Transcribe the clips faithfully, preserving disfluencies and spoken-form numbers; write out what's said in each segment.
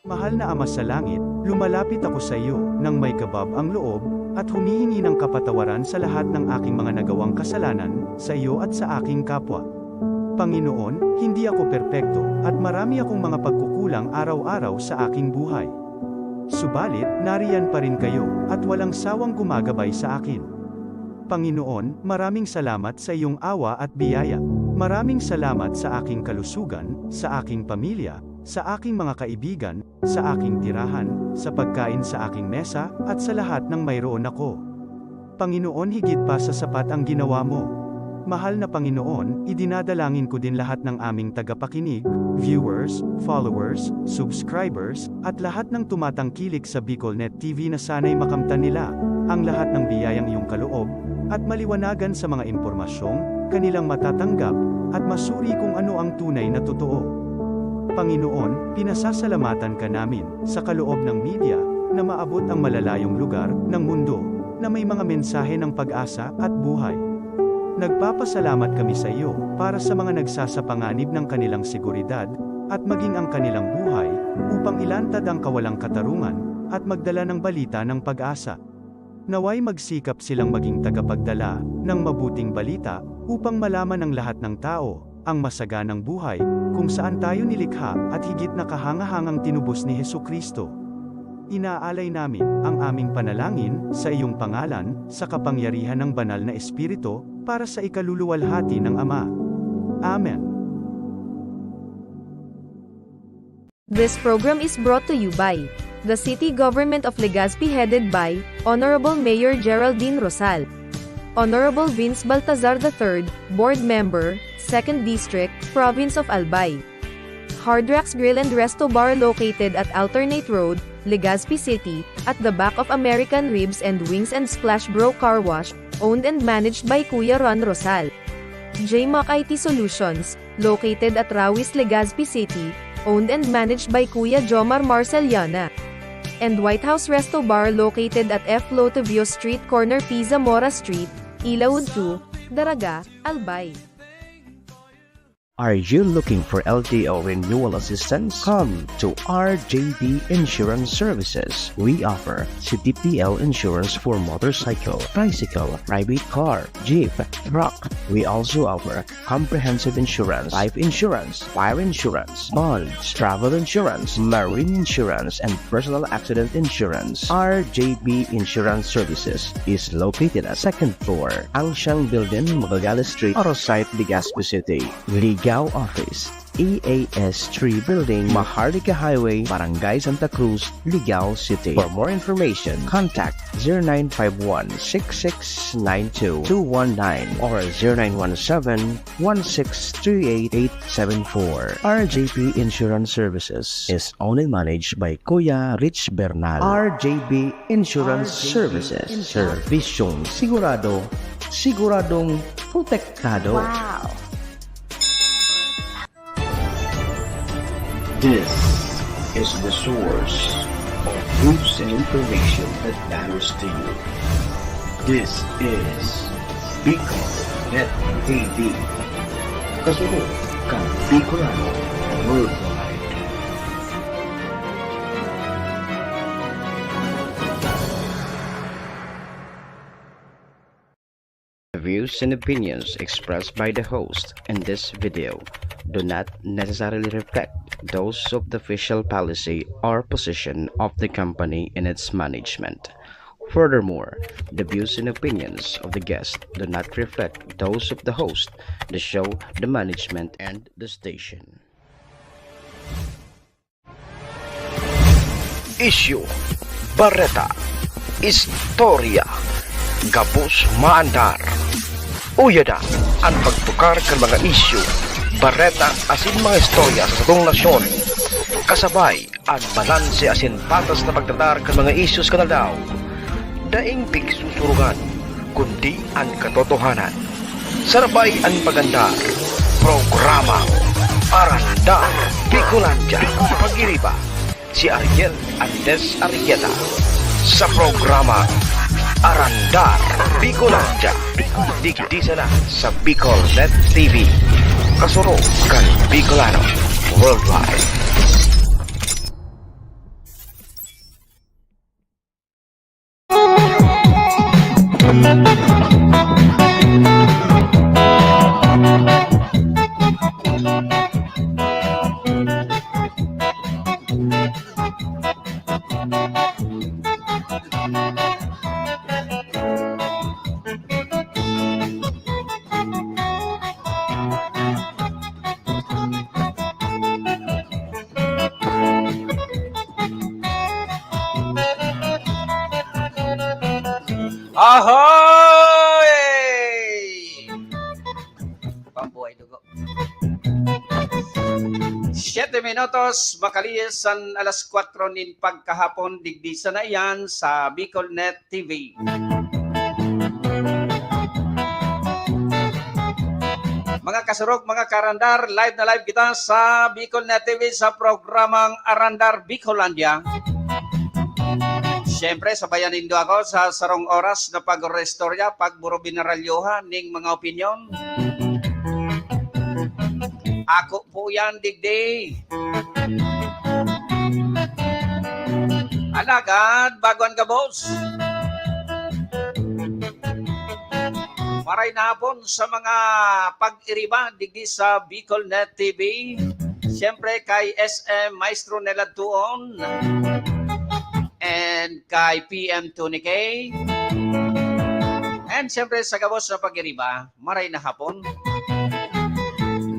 Mahal na Ama sa Langit, lumalapit ako sa iyo nang may kabab ang loob at humihingi ng kapatawaran sa lahat ng aking mga nagawang kasalanan sa iyo at sa aking kapwa. Panginoon, hindi ako perpekto at marami akong mga pagkukulang araw-araw sa aking buhay. Subalit, nariyan pa rin kayo at walang sawang gumagabay sa akin. Panginoon, maraming salamat sa iyong awa at biyaya. Maraming salamat sa aking kalusugan, sa aking pamilya, sa aking mga kaibigan, sa aking tirahan, sa pagkain sa aking mesa, at sa lahat ng mayroon ako. Panginoon, higit pa sa sapat ang ginawa mo. Mahal na Panginoon, idinadalangin ko din lahat ng aming tagapakinig, viewers, followers, subscribers, at lahat ng tumatangkilik sa BicolNet T V na sana'y makamtan nila ang lahat ng biyayang iyong kaloob at maliwanagan sa mga impormasyong kanilang matatanggap at masuri kung ano ang tunay na totoo. Panginoon, pinasasalamatan ka namin sa kaloob ng media na maabot ang malalayong lugar ng mundo na may mga mensahe ng pag-asa at buhay. Nagpapasalamat kami sa iyo para sa mga nagsasapanganib ng kanilang seguridad at maging ang kanilang buhay upang ilantad ang kawalang katarungan at magdala ng balita ng pag-asa. Naway magsikap silang maging tagapagdala ng mabuting balita upang malaman ng lahat ng tao ang masaganang buhay kung saan tayo nilikha at higit na kahangahangang tinubos ni Jesu-Cristo. Inaalay namin ang aming panalangin sa iyong pangalan, sa kapangyarihan ng Banal na Espiritu, para sa ikaluluwalhati ng Ama. Amen. This program is brought to you by the City Government of Legazpi, headed by Honorable Mayor Geraldine Rosal. Honorable Vince Baltazar the third, Board Member, Second District, Province of Albay. Hard Rocks Grill and Resto Bar, located at Alternate Road, Legazpi City, at the back of American Ribs and Wings and Splash Bro Car Wash, owned and managed by Kuya Ron Rosal. J Mac I T Solutions, located at Rawis, Legazpi City, owned and managed by Kuya Jomar Marceliana. And White House Resto Bar, located at F Lotivio Street, corner P Zamora Street, Ilaud two, Daraga, Albay. Are you looking for L T O renewal assistance? Come to R J B Insurance Services. We offer C T P L insurance for motorcycle, tricycle, private car, jeep, truck. We also offer comprehensive insurance, life insurance, fire insurance, bonds, travel insurance, marine insurance, and personal accident insurance. R J B Insurance Services is located at second floor, Angsiang Building, Magallanes Street, Arosite, Legazpi City. Ligao Office, E A S three Building, Maharlika Highway, Barangay Santa Cruz, Ligao City. For more information, contact zero nine five one, six six nine two, two one nine or zero nine one seven, one six three eight, eight seven four. R J P Insurance Services is owned and managed by Kuya Rich Bernal. R J B Insurance Services, serbisyong sigurado, siguradong protektado. Wow! This is the source of news and information that matters to you. This is Bicol Net T V. Kasunod kan Bicolano Worldwide. The views and opinions expressed by the host in this video do not necessarily reflect those of the official policy or position of the company and its management. Furthermore, the views and opinions of the guest do not reflect those of the host, the show, the management, and the station. Isyu, bareta, istorya, gabos maandar. Uya na an pagtukar kan mga isyu, bareta asin mga istorya sa satong nasyon. Kasabay an balanse asin patas na pagtratar kan mga isyu sa kan aldaw. Daing pigsusurugan, kundi an katotohanan. Sarabay an pag-andar, programa Arandar Bicolandia. Pag-iriba, si Ariel Andes Arrieta sa programa Arandar Bicolandia. Digdi sana sa Bicol Net T V. Kasurog kan Bicolano Worldwide. Ahoy! Pambuhay dugo. Siyete minutos, makalihis an alas kwatro nin pagkahapon, digdi sana iyan sa Bicol Net T V. Mga kasurog, mga karandar, live na live kita sa Bicol Net T V sa programang Arandar Bicolandia. Siyempre, sabayan nindo ako sa sarong oras na pagrestorya, pagburubinaralyohan ning mga opinyon. Ako po yan, digdi. Alagad, bago an gabos. Maray na hapon sa mga pag-iriba digdi sa Bicol Net T V. Siyempre kay S M Maestro Neladtuon and kay P M Tony K. And siyempre sa gabos na pag-iriba, maray na hapon.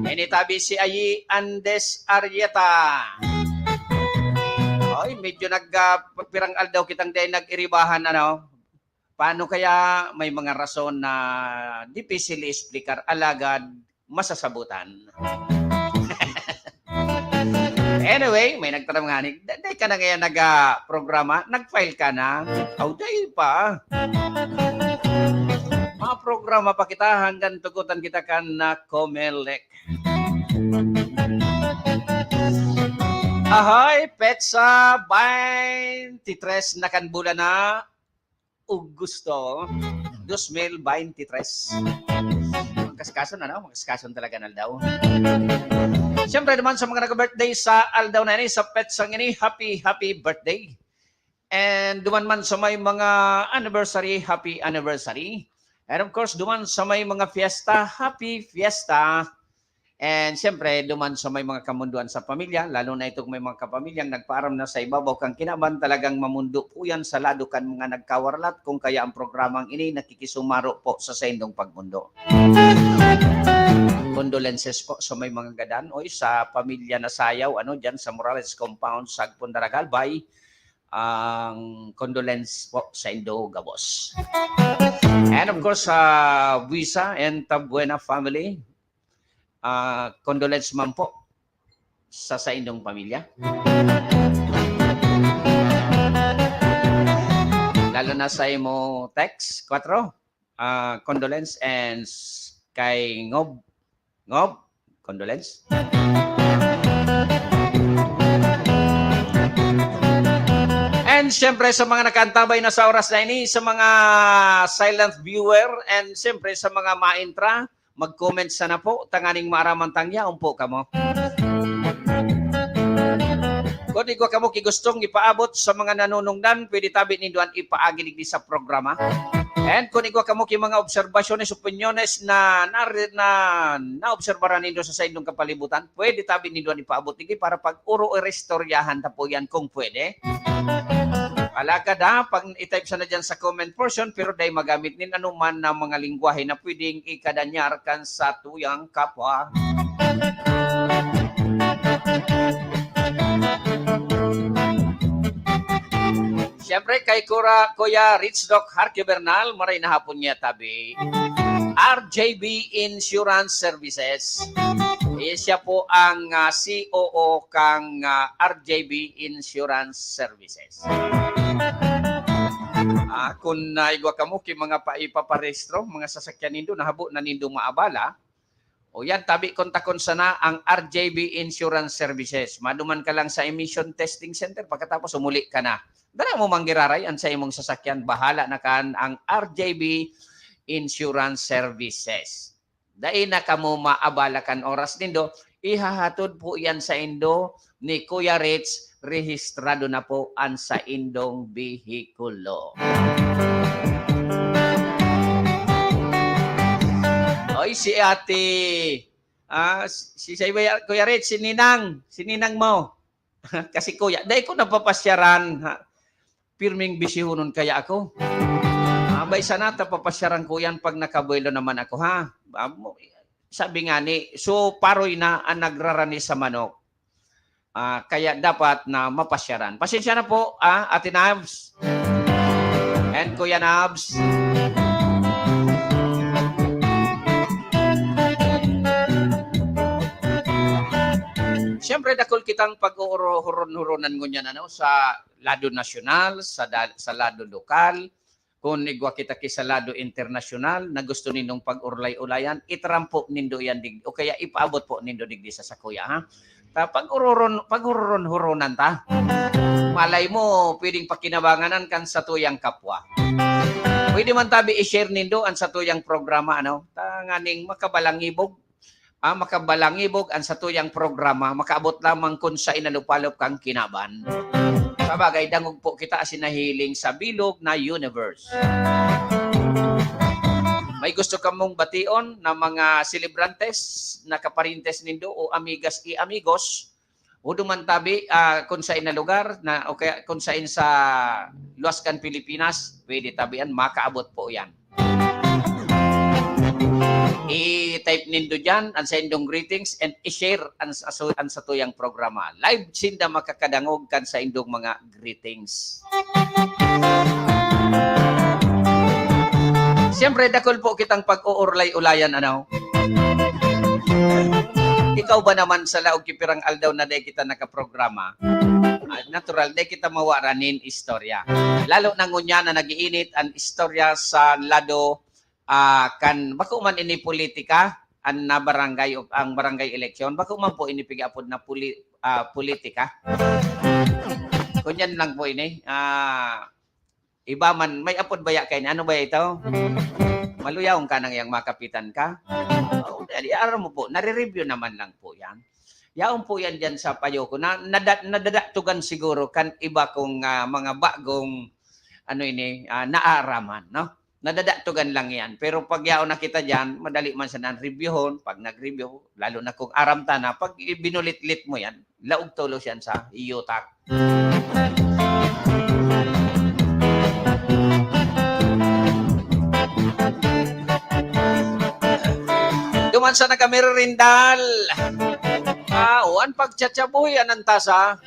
Initabi si Ayi Andes Arieta. Oy, medyo nag, ah, pirang aldaw kitang dai nag-iribahan, ano? Paano kaya? May mga rason na dipisil i-explicar, alagad masasabutan. Anyway, may nagtaram ngani, "Da-, dai ka na ngayon nag, ah, programa? Nag-file ka na?" Aw, dai pa. Maprograma pa kita hanggang tugutan kita kan, ah, Comelec. Ahoy, petsa baynte tres na kan bulan na Agosto, dos mil baynte tres. Makasikason, ano? Makasikason talaga na daw. Siyempre naman sa mga nag-birthday sa aldaw na ini, sa petsang ini, happy, happy birthday. And duman man sa may mga anniversary, happy anniversary. And of course, duman sa may mga fiesta, happy fiesta. And siyempre, duman sa may mga kamunduan sa pamilya, lalo na itong may mga kapamilyang nagpaaram na sa ibabaw kan kinaban, talagang mamundo po yan sa lado kan mga nagkawaralat, kung kaya ang programang ini nakikisumaro po sa saindong pagmundo. Condolences po sa may mga gadan, oy, sa pamilya na sayaw, ano, dyan sa Morales Compound, Sagpon, Daragalbay. Ang condolence po sa indo gabos. And of course, sa Buisa and Tabuena family, ah, condolence man po sa saindong pamilya. Lalo na sa imo, Tex, kwatro, ah, condolence and s-, kay Ngob. Ngob, condolence. And siyempre, sa mga nakaantabay na sa oras na ini, sa mga silent viewer, and siyempre, sa mga maintra, mag-comment sana po, tanganing maaraman tang yaon po kamo. Kung igwa kamo ki gustong ipaabot sa mga nanunungdan, pwede tabi nindo an ipaagi digdi sa programa. And kung igwa kamo ki mga obserbasyones, opinyones na, na, na naobserbaran nindo sa saindong kapalibutan, pwede tabi nindo an ipaabot digdi para pag-oro o restoryahan ta po yan kung pwede. Alagad ha, pag i-type sana dyan sa comment portion, pero dai magamit nin anuman na mga lingwahe na pwedeng ikadanyar kan satuyang kapwa. Siyempre, kay Kura-, Kuya Rich Doc Harque Bernal, maray na hapon niya tabi. R J B Insurance Services. Eh, siya po ang, ah, C O O kang, ah, R J B Insurance Services. Ah, kun naigwa kamo ki mga paipaparehistro, mga sasakyan nindo, nahabo na nindo maabala, o yan, tabi kontakon sana ang R J B Insurance Services. Maduman ka lang sa Emission Testing Center, pagkatapos umuli ka na. Dara mo manggiraray an sa imong sasakyan, bahala na kan ang R J B Insurance Services. Dai na kamo maabala kan oras nindo, ihahatod po yan sa indo ni Kuya Rich, rehistrado na po an saindong behikulo. si Ate, ah, si, si Kuya Rich, si Ninang, si Ninang mo. Kasi kuya, dai ko napapasyaran, ha? Pirming bisihonon kaya ako. Abay, sana ta papasyaran ko yan pag nakabuelo naman ako, ha? Ah, mo- Sabi nga ni, so paroy na ang nagrarani sa manok. Ah, kaya dapat na mapasyaran. Pasensya na po, ah, Ate Nabs. And Kuya Nabs. Siyempre, dakul kitang pag-uuro-huron-huronan ngunyan, ano, sa lado nasyonal, sa da-, sa lado lokal, kun igwa kita ki sa lado internasyonal na gusto nindong pag-urlay-ulayan, itaram po nindo yan dig-, o kaya ipaabot po nindo digdi sa sakuya, ha? Ta-, pag-ururon-, pag-ururon-huronan ta. Malay mo, pwedeng pakinabanganan kan satuyang kapwa. Pwede man tabi i-share nindo ang satuyang programa, ano? Tanganing makabalangibog, ah, makabalangibog ang satuyang programa, makaabot lamang kun sa inalupalop kang kinaban. Sabagay, dangog po kita asin nahiling sa bilog na universe. May gusto kamong bation na mga selebrantes na kaparintes nindo o amigas y amigos? O duman tabi, ah, kun sain na lugar na, o kaya kun sain sa luwas kan Pilipinas, pwede tabi yan, makaabot po yan. I-type nindo dyan ang saindong greetings and i-share ang, ang, ang satuyang programa. Live sinda makakadangog kan saindong mga greetings. Siyempre, dakul po kitang pag-uurlay-ulayan, ano? Ikaw ba naman sa laog ki pirang aldaw na dai kita nakaprograma? Ah, natural, dai kita mawara nin istorya. Lalo na ngunyan na nag-iinit ang istorya sa lado, ah, kan, bako man ini politika, ang na barangay o ang barangay election, bako man po ini pig-apod na poli-, ah, politika. Kunyan lang po ini, ah, iba man, may apod baya kaini? Ano baya ito? Maluyawon ka nang yang makapitan ka? Oh, dali, aram mo po, nare-review naman lang po yan. Yaon po yan dyan sa payo ko. Na, nada-, nadadaktugan siguro kan iba kong, ah, mga bagong, ano ini, ah, naaraman, no? Nadadaktugan lang yan. Pero pag yaon na kita dyan, madali man siya nang reviewhon. Pag nag-review, lalo na kung aram ta na, pag binulitlit mo yan, laog tolos yan sa yutak. Duman sa nagkamirindal. Ah, o, an pagtsatsabuhi, an antasa.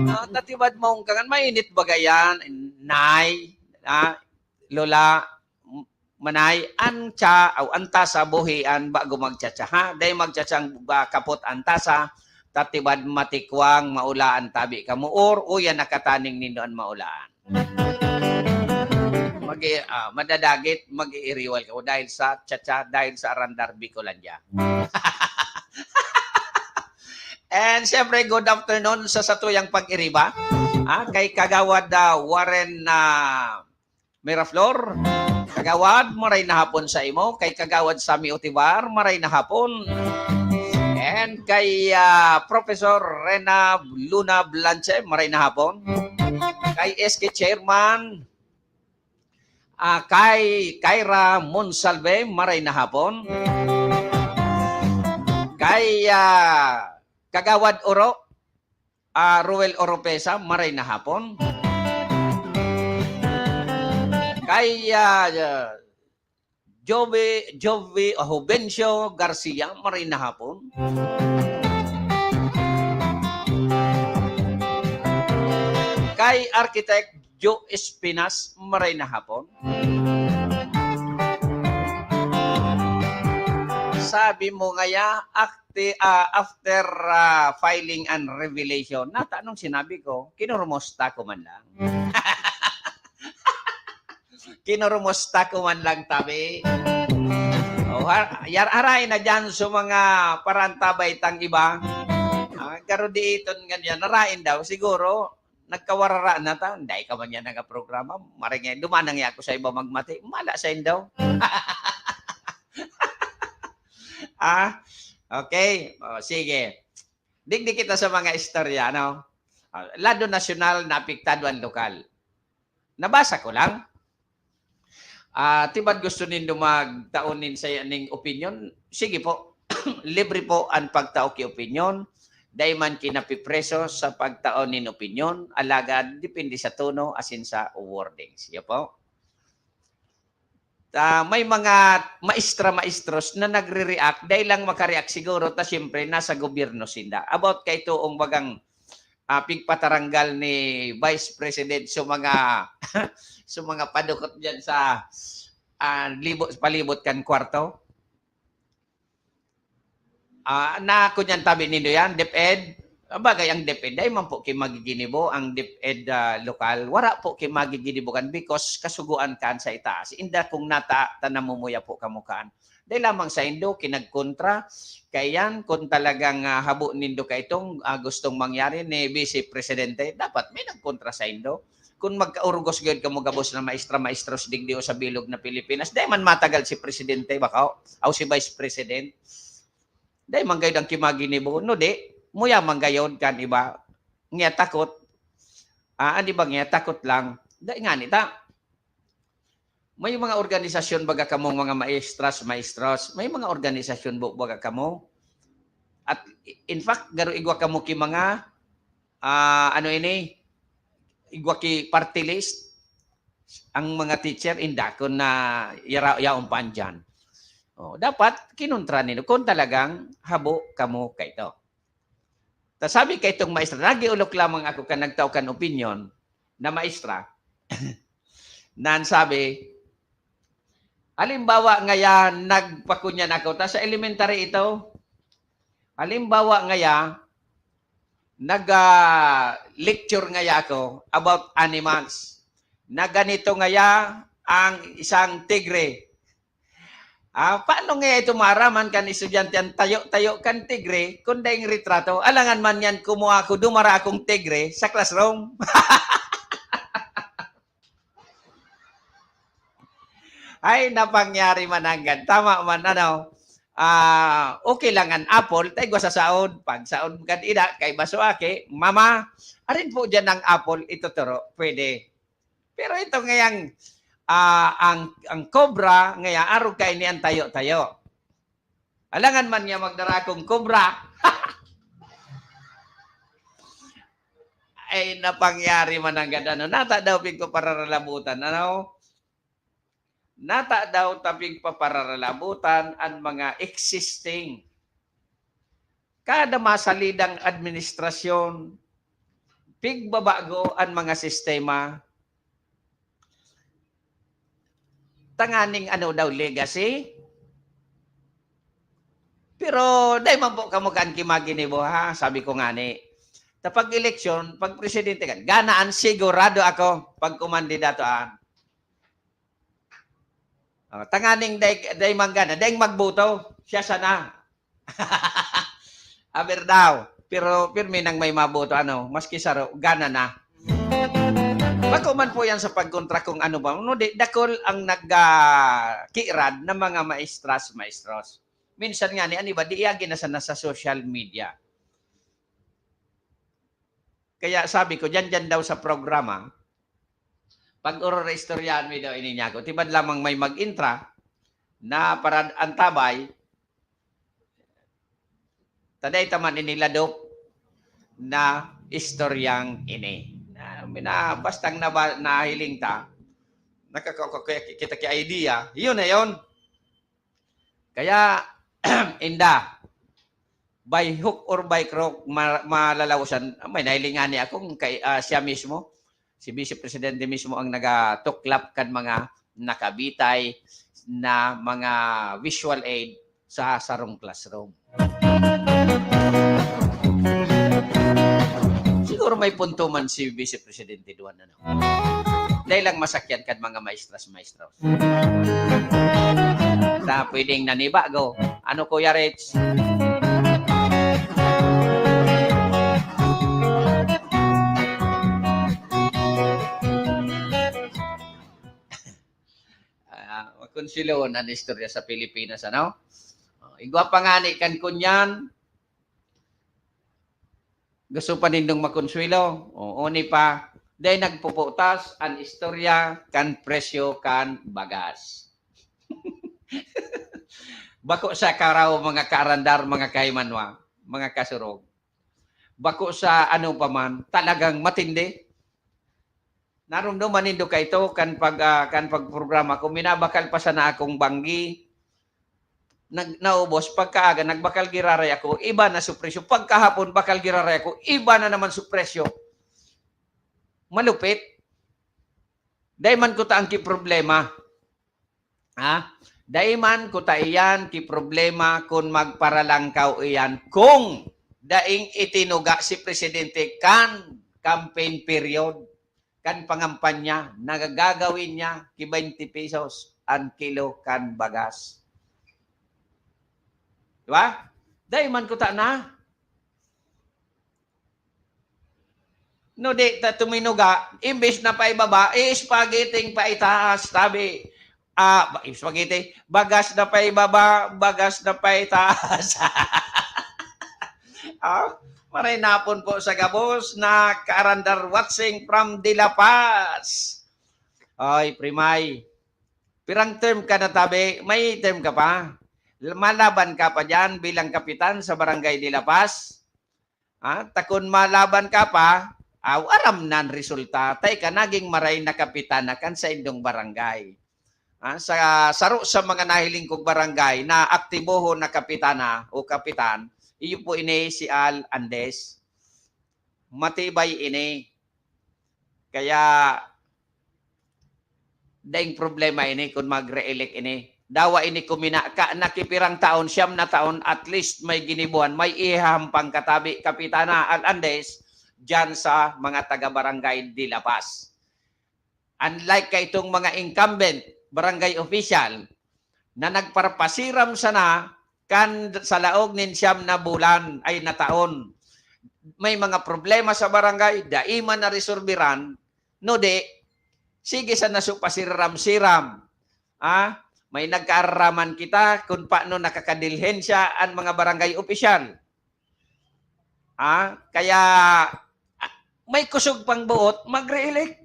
Ah, tatibad mong kangan, mainit ba gayan? Nay, ah, lola, m-, manay, an tsa-, aw, an tasa buhi an bago magtsatsa, ha? Dai magtsatsang ba kapot an tasa, tatibad matikwang, maula an tabi kamo, or uya nakataning nindo an maulaan. Mag-i-, ah, madadagit, mag-iiriwal ka dahil sa tsa-tsa, dahil sa arandar Bicolandia. And siyempre, good afternoon sa satuyang pag-iriba. Ah, kay Kagawad, ah, Warren, ah, Miraflor. Kagawad, maray na hapon sa imo. Kay Kagawad Sammy Otibar, maray na hapon. And kay, ah, Professor Rena Luna Blanche, maray na hapon. Kay S K Chairman, ah, kay Kyra Monsalve, maray na hapon. Kay, ah, Kagawad Oro, ah, Roel Oropesa, maray na hapon. Kay, ah, Jovi, Jovi, ah, Jovencio Garcia, maray na hapon. Kay Architect Joe Espinas, maray na hapon. Sabi mo ngaya, akti-, ah, after, ah, filing and revelation, nata anong sinabi ko? Kinurumusta ko man lang. Kinurumusta ko man lang, tabi. Oh, har-, yar-, haray na dyan sa mga parantabay tang iba. Ah, garo diiton nganyan, narain daw. Siguro, nagkawarara na ta. Dai ka man yan nagaprograma. Maringay, dumanang ako sa iba magmati. Mala sa indo. Ah, okay. Oh, sige. Digdi kita sa mga istorya, no? Ah, lado nasyonal, naapektado ang lokal. Nabasa ko lang. Ah, timan gusto nindo magtao nin saya ning opinyon? Sige po. Libre po an pagtao ki opinyon. Dai man kinapipreso sa pagtao nin opinyon, alagad depende sa tono asin sa wordings. Iyo po. Ah, may mga maestra-maestros na nagre-react, dai lang maka-react siguro ta siyempre nasa gobyerno sinda. About kay toong bagang, ah, pigpataranggal ni Vice President sa mga, sa mga padukot diyan sa, ah, libo-, palibot kan kwarto. Ah, na kunyan tabi nindo yan, DepEd. Bagay, ang DepEd, dai man po ki magiginibo, ang DepEd, ah, lokal, wara po ki magiginibo kan because kasugoan kan sa itaas. Inda kung nata, ta namumuya po kamo kan. Dai lamang saindo, ki nagkontra, kay yan, kung talagang, ah, habo nindo kaitong, ah, gustong mangyari ni Vice Presidente, dapat may nagkontra saindo. Kun magkaurugos gayud kamo gabos na maestra-maestros digdi o sa bilog na Pilipinas, dai man matagal si Presidente, baka, o si Vice President. Dai man gayud ang ki maginibo, no di, muya man gayud kan iba. Ngiya takot, ah, an iba ngiya takot lang. Dai ngani ta. May mga organisasyon baga kamong mga maestras, maestros? May mga organisasyon bo baga kamo? At in fact, garo igwa kamo ki mga, ah, ano ini, igwa ki party list, ang mga teacher, indakon na yara-, yaon pa andyan. Oh, dapat kinontra nindo kung talagang habo kamo kaito. Ta sabi kaitong maestra, nagiolok lamang ako kan nagtao kan opinyon na maestra, na an sabi, halimbawa ngaya nagpakunyan ako, ta sa elementary ito, halimbawa ngaya, nag, ah, lecture ngaya ako about animals, na ganito ngaya ang isang tigre. Ah, paano ngaya ito maaraman kan estudyante an tayo-tayo kan tigre kun daing retrato? Alangan man yan, kumuha ako, dumara akong tigre sa classroom. Ay, napangyari man nanggad. Tama man, ano, ah, okay lang an apple, ta igwa sa saod. Pag saod kan ina, kaiba sa aki, "Mama, arin po diyan ang apple, ituturo." Pwede. Pero ito ngayang, ah, ang, ang cobra, ngaya arog kaini an tayo-tayo. Alangan man niya magdara akong cobra. Ay, napangyari man nanggad, ano, nata daw pigpapararalabutan, ano? Nata daw ta pigpapararalabutan an mga existing. Kada masalidang administrasyon, pigbabago an mga sistema. Tanganing ano daw, legacy? Pero dai man po kamo kan ki maginibo, ha? Sabi ko ngani, ta pag eleksyon, pag presidente kan, ganaan, sigurado ako, pag kumandidatoan. Oh, tanganing dai, dai man gana, daing magboto, siya sana. Aber daw, pero pirmi nang may maboto, ano, maski saro, gana na. Bako man po yan sa pagkontra kung ano ba, no, di, dakul ang nag, ah, kiirad na mga maestras, maestros. Minsan nga ni, ano ba, di iyagi na sana sa social media. Kaya sabi ko, diyan-diyan daw sa programa, pag-ororeistoryahan mi daw ini niya ako. Tibad lamang may mag-intra na para antabay, taday taman ini ladok na istoryang ini. Na, mina, bastang naba-, nahiling ta, nakaka-, kita ki idea, yun na yun. Kaya, inda, by hook or by crook, ma-, malalawasan, may nahiling ngani akong kay, ah, siya mismo, si Vice Presidente mismo ang nagatuklap kan mga nakabitay na mga visual aid sa sarong classroom. Siguro may punto man si Vice Presidente Duan, ano? Dai lang masakyan kan mga maestras, maestros. Ta pwedeng nanibago. Ano, Kuya Rich? Ah, makonsulohon an istorya sa Pilipinas, ano? Oh, igwa pa ngani kan kunyan, gusto pa nindong makonsuwelo? O, uni pa, Dai nagpuputas an istorya kan presyo kan bagas. Bako sa karaw, mga kaarandar, mga kahimanwa, mga kasurog. Bako sa ano pa man, talagang matindi. Narumduman nindo kaito kan pag, ah, kan pagprograma ko, minabakal pa sana akong banggi. Nag-, naubos, pagkaaga, nagbakal giraray ako, iba na su presyo. Pagkahapon, bakal giraray ako, iba na naman su presyo. Malupit. Dai man kuta ang ki problema. Ha? Dai man kuta iyan ki problema kun magparalangkaw iyan kung daing itinuga si presidente kan campaign period, kan pangampanya, nagagawin niya ki twenty pesos an kilo kan bagas. Di ba? Dai man kuta na. No, di ta tuminuga, imbis na paibaba, i-spaghetti paitaas, tabi. Ah, ba-, spaghetti, bagas na paibaba, bagas na paitaas. Ah, maray napon po sa gabos na kaarandar watching from De La Paz. Ay, Primay, pirang term ka na, tabi? May term ka pa? Malaban ka pa diyan bilang kapitan sa Barangay De La Paz? Ah, ta kun malaban ka pa, aw, aram nan resulta, ta ika naging maray na kapitan na kan saindong barangay. Ah, sa saro sa mga nahiling kong barangay na aktibohon na kapitana o kapitan, iyo po ini si Al Andes. Matibay ini. Kaya, daing problema ini kun mag-re-elect ini. Dawa ini kumina ka, nakipirang taon, siyam na taon, at least may ginibuhan, may ihahampang katabi, Kapitana Al Andes, diyan sa mga taga-barangay de La Paz. Unlike kaitong mga incumbent barangay official na nagparpasiram sana kan sa laog nin siyam na bulan ay na taon. May mga problema sa barangay, dai man naresolbiran, no di, sige sana su pasiram-siram. Ah, may nagkaaraman kita kun paano nakakadilhensya an mga barangay opisyal. Ah, kaya, ah, may kusog pang buot, mag-re-elect.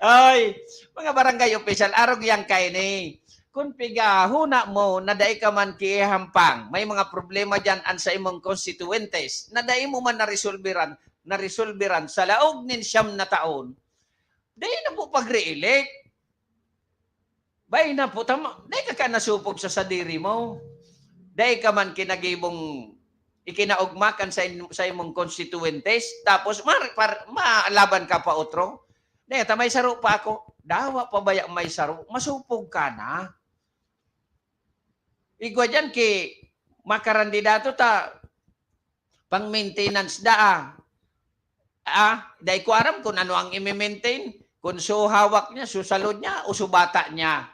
Ay, mga barangay opisyal, arog yan kaini. Kun pigahona mo na dai ka man kihampang, may mga problema diyan an sa imong konstituwentes na dai mo man naresolbiran, naresolbiran sa laog nin siyam na taon, dai na po pag-re-elect. Bay na po, tama, dai ka ka nasupog sa sadiri mo. Dai ka man kinagibong ikinaugma kan sa in-, sa imong konstituwentes, tapos mar-, par-, malaban ka pa otro. Dai, ta may saro pa ako. Dawa pa baya may saro, masupog ka na. Igwa diyan ki makarandidato ta pang-maintenance daa. Ah, dai ko aram kun ano ang imi-maintain, kun su hawak niya, su salud niya, o su bata niya.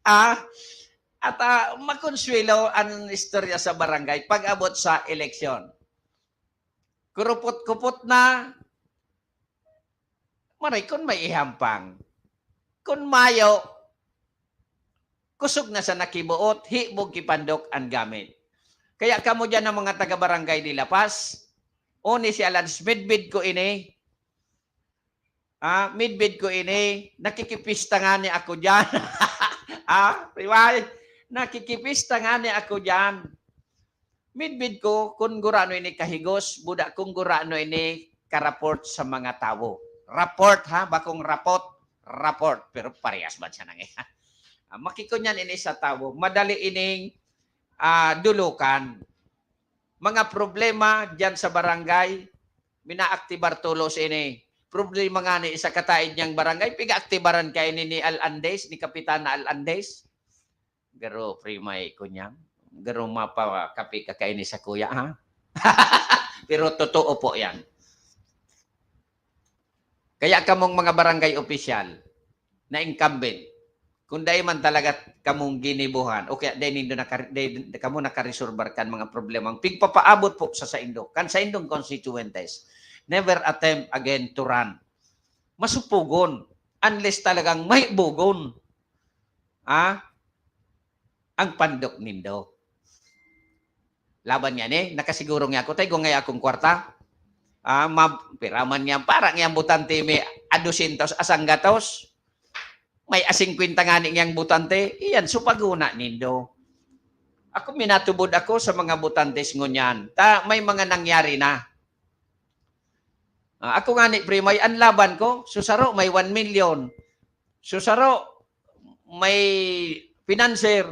Ah, at, ah, makonsuwelo an istorya sa barangay pag-abot sa eleksyon. Kurupot-kupot na, maray kun may ihampang. Kun mayo, kusog na sana ki buot, hibog ki pandok an gamit. Kaya kamo diyan na mga taga-Barangay de La Paz, o ni si Alan, midbid ko ini. Ah, midbid ko ini, nakikipista ngani ako diyan. Ah, Primay, nakikipista ngani ako diyan. Midbid ko kun gurano ini kahigos, buda kun gurano ini ka-report sa mga tawo. Report, ha, bakong rapot, report. Pero parehas man siya nang, ah, makikunyan ini sa tawo. Madali ining, ah, dulukan. Mga problema diyan sa barangay, minaaktibar tolos ini. Problema ngani sa kataid niyang barangay, pigaaktibaran kaini ni Al Andes, ni Kapitana Al Andes. Garo, Primay, kunyang. Garo, mapakapi ka kaini sa kuya, ha? Pero totoo po yan. Kaya kamong mga barangay opisyal na incumbent, kung dai man talaga kamong ginibuhan, o kaya dai nindo nakar-, dai, dai kamo nakaresolbar kan mga problemang pigpapaabot po sa saindo, kan saindong constituentes, never attempt again to run. Masupugon, unless talagang may bugon. Ah, ang pandok nindo. Laban niya ni, nakasiguro niya ako, tay, igwa ngaya akong kwarta. Ah, mab-, piraman niya, para niya butante may adusintos, asang gatos. May asingkwenta ngani niyang butante, iyan, so paguna nindo. Ako, minatubod ako sa mga butantes ngunyan. Ta, may mga nangyari na. Ah, ako ngani, pre, may anlaban ko. Susaro, may one million. Susaro, may financier.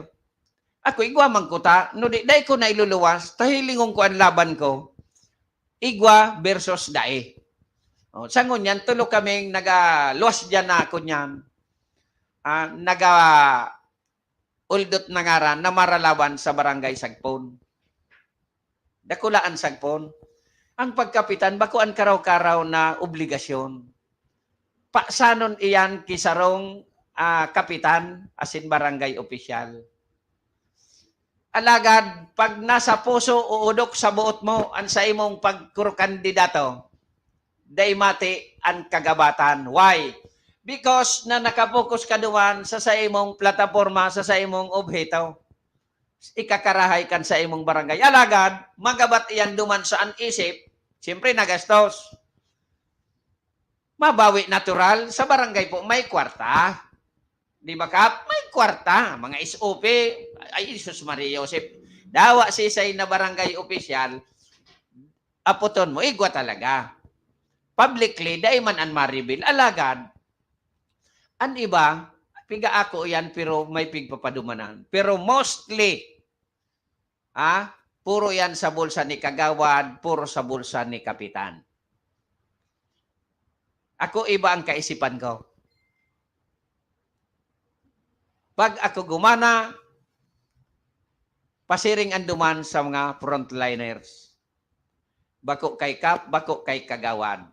Ako, igwa man kuta. No, di, dai ko na iluluwas. Tahilingon ko ang laban ko. Igwa versus dai. Oh, sa ngunyan, tulo kaming nagaluwas dyan na ako niyan. Ah, naga-, uldot na ngaran na maralawan sa Barangay Sagpon. Dakula an Sagpon. Ang pagkapitan, bako an karaw-karaw na obligasyon. Pasanon iyan ki sarong, ah, kapitan asin barangay opisyal. Alagad, pag nasa puso o udok sa boot mo an sa imong pagkurukandidato, dai mati an kagabatan. Why? Because na nakapokus ka duman sa saimong plataporma, sa saimong obheto. Ikakarahay kan saimong barangay. Alagad, magabat iyan duman sa an isip, siyempre nagastos. Mabawi natural, sa barangay po may kwarta. Di ba, Kap? May kwarta, mga S O P. Ay, Jesus Maria Joseph. Dawa sisay na barangay opisyal, apoton mo, igwa talaga. Publicly, dai man an ma-reveal. Alagad, an iba, pigaako iyan, pero may pigpapadumanan. Pero mostly, ah, puro yan sa bulsa ni kagawad, puro sa bulsa ni kapitan. Ako, iba ang kaisipan ko. Pag ako gumana, pasiring an duman sa mga frontliners. Bako kay Kap, bako kay kagawad.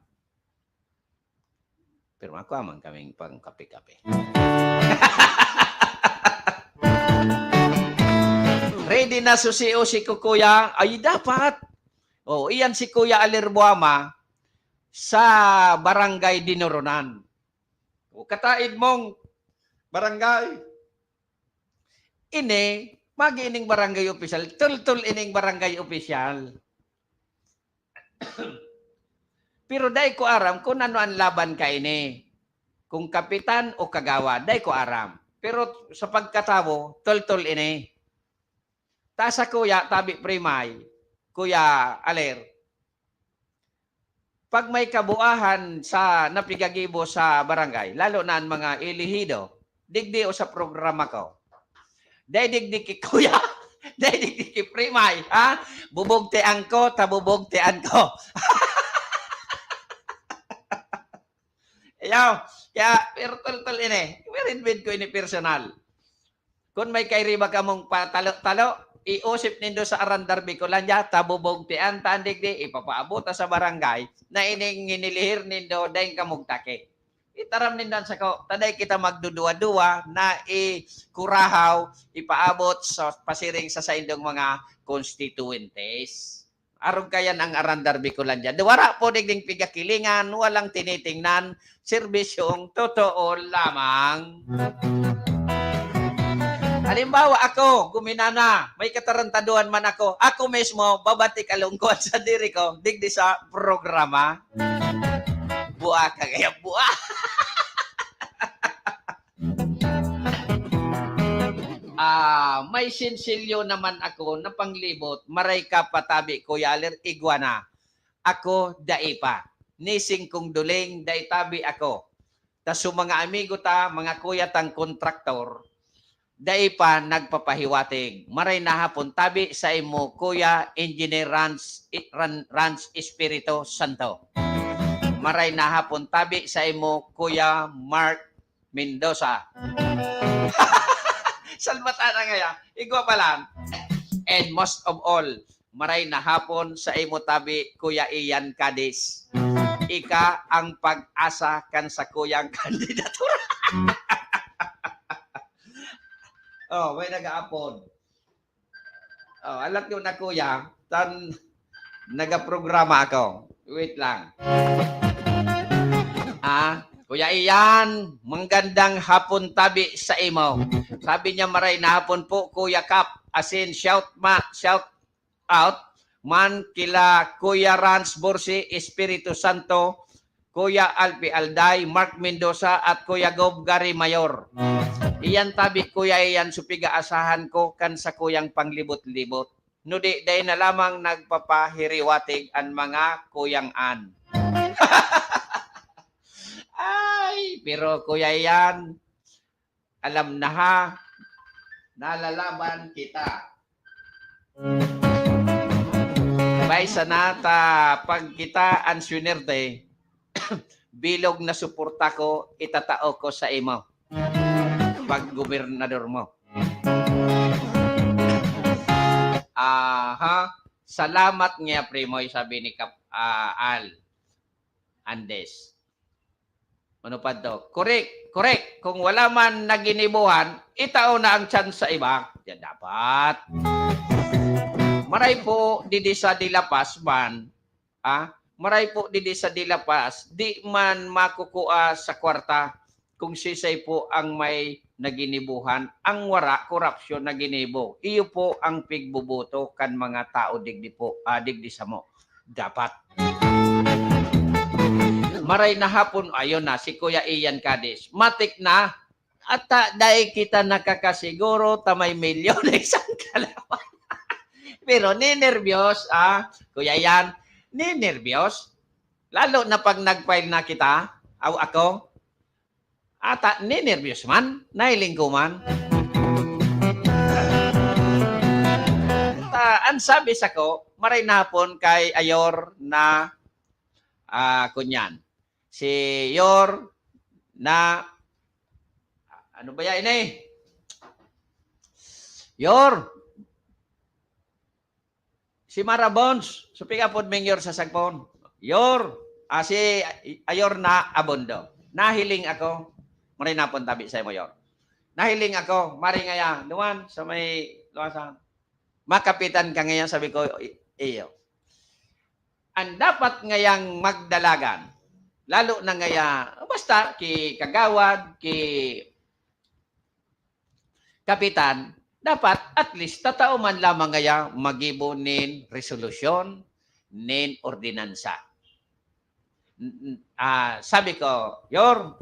Pero ako amang kaming pang kape-kape. Ready na susi o si Kukuya? Ay, dapat. Oh, iyan si Kuya Alir Buama sa Barangay Dinoronan. O, kataid mong barangay. Ini, magi ining barangay opisyal, tultol ining barangay opisyal. Pero dai ko aram kung ano an laban kaini. Kung kapitan o kagawad, dai ko aram. Pero sa pagkatawo, tultol ini. Ta sa kuya, tabi primay, Kuya Aler, pag may kabuahan sa napigagibo sa barangay, lalo na ang mga elehido, digdi o sa programa ko. Dai digdi ki kuya, dai digdi ki primay, ha? Bubog ti angko, ta bubog ti angko. Ayaw, kaya, pero tol-tol ini, meron ko ini personal. Kun may kairiba kamong patalo-talo, iusip nindo sa Arandar Bicolandia, tabubog ti an tandig di, ipapaabot ta sa barangay, na ining nginilihir nindo, daing kamugtaki. Itaram nindo an sako, taday kita magduduwa-duwa na ikurahaw, ipaabot sa pasiring sa saindong mga constituentes. Arog kayan ang Arandar Bicolandia. Wara po digding pigakilingan, walang tinitingnan, serbisyong totoo lamang. Halimbawa, ako, guminana, may katarantaduhan man ako, ako mismo, babati kalungkot sa diri ko, digdi sa programa. Buwa ka kaya, buwa. Ah, may sinsilyo naman ako na panglibot, maray ka patabi, Kuya Aler, igwa na. Ako, dai pa. Nising kong duling, dai tabi ako. Ta so mga amigo ta, mga kuya tang kontraktor, dai pa nagpapahiwatig. Maray na hapon tabi sa imo, Kuya Engineer Rans, Ran, Rans Espiritu Santo. Maray na hapon tabi sa imo, Kuya Mark Mendoza. Salbatan na ngaya. Igwa pa lang. And most of all, maray na hapon sa imo tabi, Kuya Ian Cadiz. Ika ang pag-asa kan sakuyang kandidatura. Oh, may nag-aapod. Oh, alat yun na, kuya. Tan, nagaprograma ako. Wait lang. Ah, Kuya Ian, manggandang hapon tabi sa imo. Sabi niya, "Maray na hapon po, Kuya Kap." As in, shout ma, shout, out man kila Kuya Rans Borsi, Espiritu Santo, Kuya Alpi Alday, Mark Mendoza, at Kuya Gob Gary Mayor. Iyan tabi, Kuya, iyan so pigaasahan ko kan sakuyang panglibot-libot. No di, dai na lamang nagpapahiriwatig an mga kuyang an. Ay, pero Kuya, iyan, alam na ha, nalalaban kita. Bay sana ta pag kita an swinerte, bilog na suporta ko itatao ko sa imo pag gobernador mo. Aha, salamat nga, Primoy, sabi ni Kap-, ah, Al Andes. Ano pa to? Korek, korek. Kung wala man naginibuhan, itao na ang chance sa iba. Yan dapat. Maray po, didi sa De La Paz man, ah, maray po didi sa De La Paz, di man makukua sa kwarta kung sisay po ang may naginibuhan. Ang wara, korapsyon na ginibo. Iyo po ang pigboboto kan mga tao digdi po, ah, digdi samo. Dapat. Maray na hapon, ayun na, si Kuya Ian Cadiz. Matik na, ata dai kita nakakasiguro ta may milyones ang kalaban. Pero ninerbiyos, ah, Kuya Ian, ninerbiyos. Lalo na pag nag-file na kita, aw ako, ata ninerbiyos man, nahiling ko man. Ta, ang sabi sako, maray na hapon kay Ayor na, ah, kunyan. Si Yor na, ano ba yan, ini? Yor, si Mara Bones, suping apod ming Yor sa sagpon. Yor, ah, si Ayor na Abondo. Nahiling ako. Maray na hapon tabi sa imo, Yor. Nahiling ako, mari ngaya, duman sa may luwasan. Makapitan ka ngaya, sabi ko, "I-, iyo." Ang dapat ngayang magdalagan, lalo na ngaya, basta ki kagawad, ki kapitan, dapat at least tatao man lamang ngaya magibo nin resolusyon, nin ordinansa. N-, n-, ah, sabi ko, "Yor,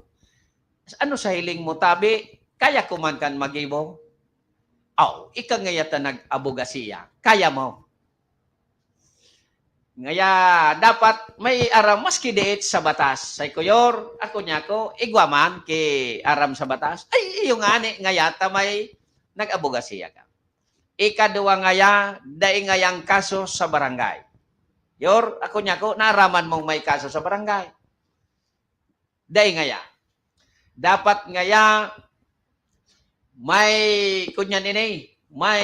ano sa hiling mo, tabi? Kaya ko man kan magibo." "Aw, ika ngaya ta nag-abogasiya. Kaya mo." Ngaya dapat may aram maski diit sa batas. Say ko, "Yor, ako niya ko, igwa man ki aram sa batas." "Ay, iyo ngani, ngaya ta may nag-abogasiya ka." Ikaduwa ngaya, dai ngayang kaso sa barangay. "Yor, ako niya ko, naaraman mong may kaso sa barangay." Dai ngaya. Dapat ngaya may, kunyan ini, may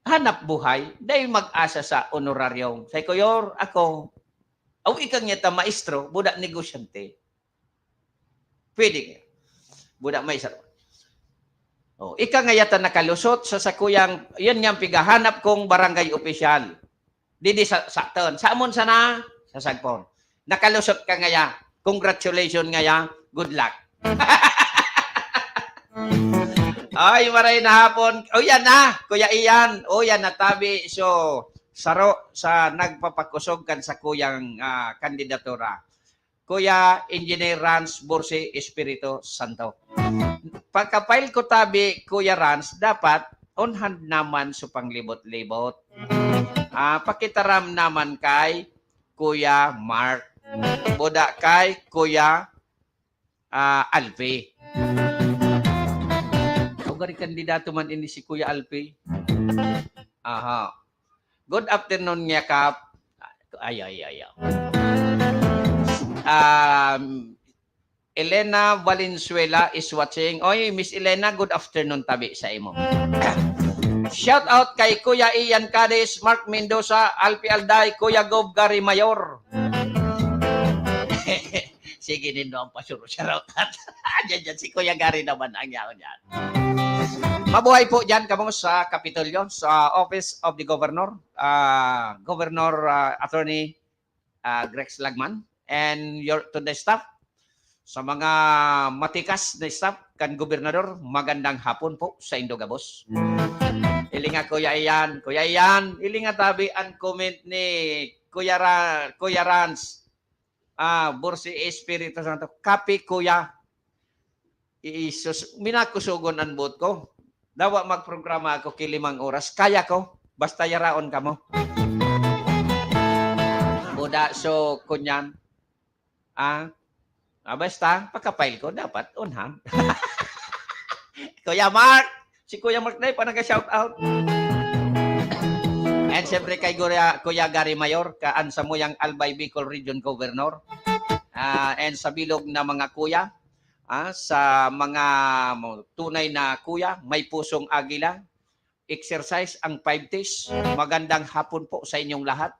hanap buhay, dai mag-asa sa honoraryong. Say ko, "Yor, ako, aw, ika ngaya ta maestro, buda negosyante." Pwede ngaya. Buda may isa. Oh, ika ngaya ta nakalusot sa sakuyang, yan nga ang pigahanap kong barangay opisyal. Didi sa, sa aton. Sa amon sana, sa sagpon. Nakalusot ka ngaya. Congratulations ngaya. Good luck. Ay, maray na hapon. O, yan na, Kuya Ian. O, yan na, tabi. So, saro sa nagpapakosog kan sakuyang, ah, kandidatura. Kuya Engineer Rans Borsi Espiritu Santo. Pagka-file ko tabi, Kuya Rans, dapat on hand naman sa panglibot-libot. Ah, pakitaram naman kay Kuya Mark. Buda kay Kuya, ah, Alpi. Ikaw gari kandidato man ini si Kuya Alpi. Aha. Good afternoon, Kuya Kap. Ay, ay, ay, ay. Um, Elena Valenzuela is watching. Oy, Miss Elena, good afternoon tabi sa imo. Shout out kay Kuya Ian Cadiz, Mark Mendoza, Alpi Alday, Kuya Gob Gary Mayor. Sige, nindo ang pasuro, shout out. Diyan, diyan, si Kuya Gary naman ang yaon diyan. Mabuhay po diyan kamo sa Kapitolyo, sa Office of the Governor, ah, Governor, ah, Attorney, ah, Grex Lagman, and your, to the staff, sa mga matikas na staff kan Gobernador, magandang hapon po sa indo gabos. Ilinga Kuya Ian, Kuya Ian, ilinga tabi an comment ni Kuya Ra-, Kuya Rans. Ah, Bursi Espiritu Santo. Kape, Kuya. Isus, minakusogon an boot ko. Dawa magprograma ako ki limang oras. Kaya ko. Basta yaraon kamo. Buda, so, kunyan. Ah, ah, basta, pagka-file ko, dapat on hand. Kuya Mark! Si Kuya Mark na pa nag-shout out. And siyempre kay Kuya, Kuya Gary Mayor, kaan sa muyang Albay Bicol Region Governor. Ah, and sa bilog na mga kuya, ah, sa mga mo-, tunay na kuya, may pusong agila, exercise ang five Ts. Magandang hapon po sa inyong lahat.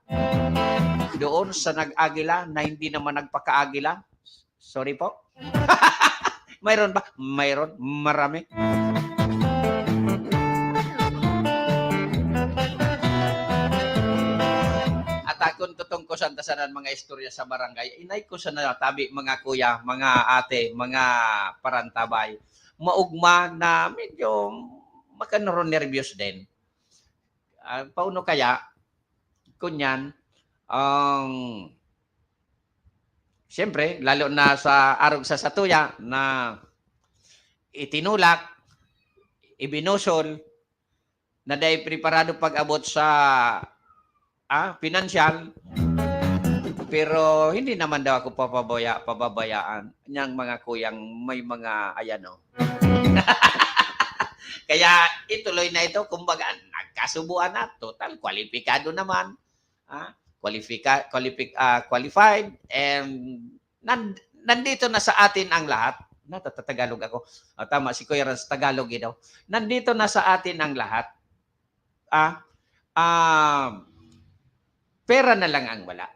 Doon sa nag-agila na hindi naman nagpakaagila, sorry po. Mayroon ba? Mayroon. Marami. At akon tutong ko santa sanan mga istorya sa barangay. Inay ko sana tabi, mga kuya, mga ate, mga parantabay. Maugma na medyo makanoron nervyos din. Ah, pauno kaya? Kunyan, ang, siyempre, lalo na sa arog sa satuya na itinulak, ibinusol, na dai preparado pag-abot sa, ah, pinansyal. Pero hindi naman daw ako papabaya-, pababayaan niyang mga kuyang may mga, ayan, oh. Kaya ituloy na ito, kumbaga, nagkasubuan na, total, kwalipikado naman. Ah, kwalifika-, qualifi-, ah, qualified, and nan-, nandito na sa atin ang lahat. Natata-Tagalog ako. Ah, tama, si Kuya Rans, Tagalog, you know. Nandito na sa atin ang lahat. Ah, ah, pera na lang ang wala.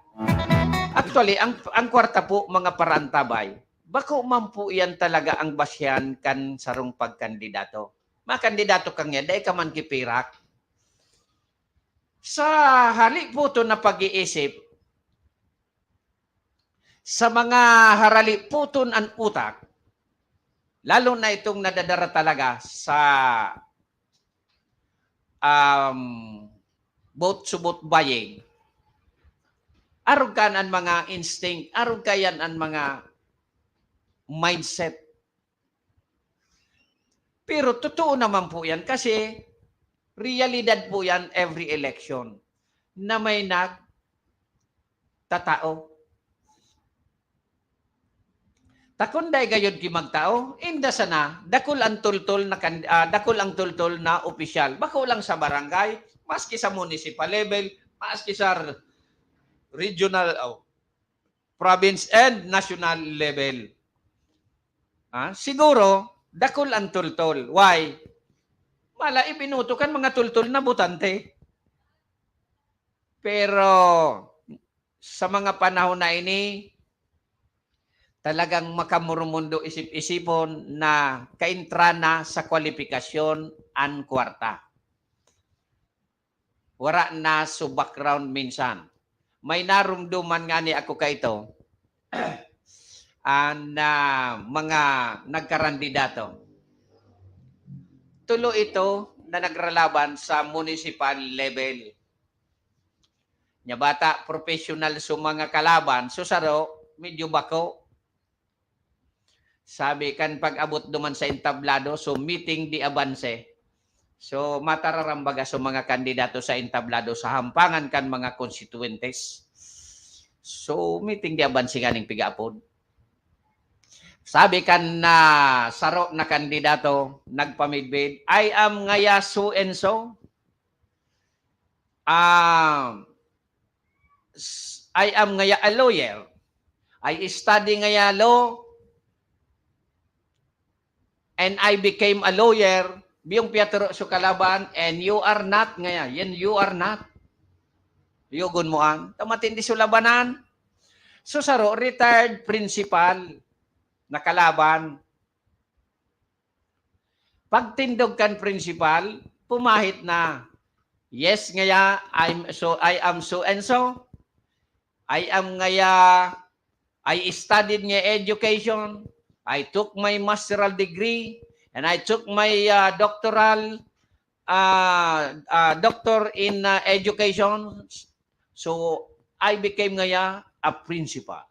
Actually, ang, ang kwarta po, mga parantabay, bako man po yan talaga ang basihan kan sarong pagkandidato. Makandidato ka ngunyan, dai ka man kipirak. Sa hali po to na pag-iisip, sa mga harali puton an utak, lalo na itong nadadara talaga sa, um, both subot buying, arog kan an mga instinct, arog kayan an mga mindset. Pero totoo naman po yan kasi realidad po yan every election na may nagtatao. Ta kun dai gayod ki magtao, inda sana, dakul ang tultol na kan-, ah, dakul ang tultol na opisyal. Bako lang sa barangay, maski sa municipal level, maski sa r-, regional, oh, province and national level. Ah, siguro, dakul ang tultol. Why? Mala, ibinoto kan mga tultol na botante. Pero, sa mga panahon na ini, talagang makamurumundo isip-isipon na kaintra na sa kwalipikasyon an kwarta. Wara na so background minsan. May narumduman ngani ako kaito, an, ah, mga nagkarandidato. Tulo ito na nagralaban sa municipal level. Nya bata, professional so mga kalaban, so saro, medyo bako. Sabi kan pag-abot duman sa entablado, so meeting di abanse. So, matararambaga so mga kandidato sa entablado sa hampangan kan mga konstituyentes. So, meeting di abanse nganing pigaapod. Sabi kan na saro na kandidato, nagpamidbid, "I am ngaya so and so. Ah, s-, I am ngaya a lawyer. I study ngaya law, and I became a lawyer." Biyong piyaturo so kalaban, "And you are not," ngaya. Yan, "You are not." Yugon mo an. Ta matindi so labanan. So, saro, retired principal na kalaban. Pagtindog kan principal, pumahit na. "Yes, ngaya, I'm so, I am so and so. I am ngaya, I studied ngaya education. I took my masteral degree, and I took my, ah, doctoral ah, ah, doctor in, ah, education. So, I became ngaya a principal.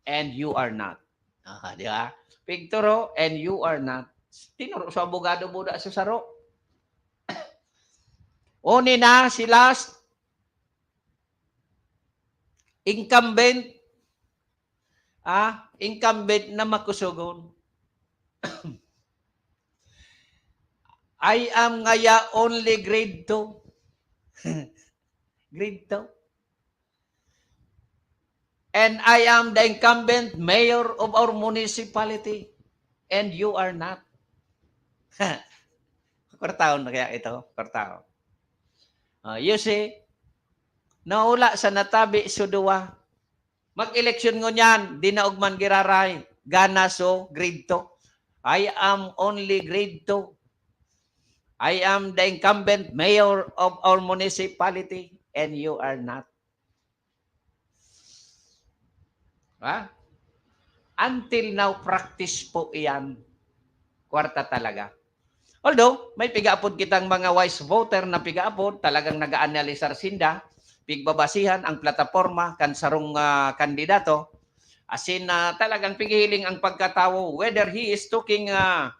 And you are not. Ah, di ba? Pigturo, and you are not. Tinuro sa abogado buda sa saro. Oni na si last incumbent, ah, incumbent na makusogon. I am ngaya only grade two. Grade two. And I am the incumbent mayor of our municipality. And you are not. Kwartaon na kaya ito? Kwartaon. Ah, you see, naula sa natabi so duwa. Mag-eleksyon ngunyan, dinaog man giraray. Gana so grade two. I am only grade two. I am the incumbent mayor of our municipality and you are not. Ha? Until now, practice po iyan. Kwarta talaga. Although, may pigaapod kitang mga wise voter na pigaapod, talagang nag-aanalisar sinda, pigbabasihan ang plataporma kan sarong, ah, kandidato. As in, ah, talagang pighihiling ang pagkatawo, whether he is talking, ah,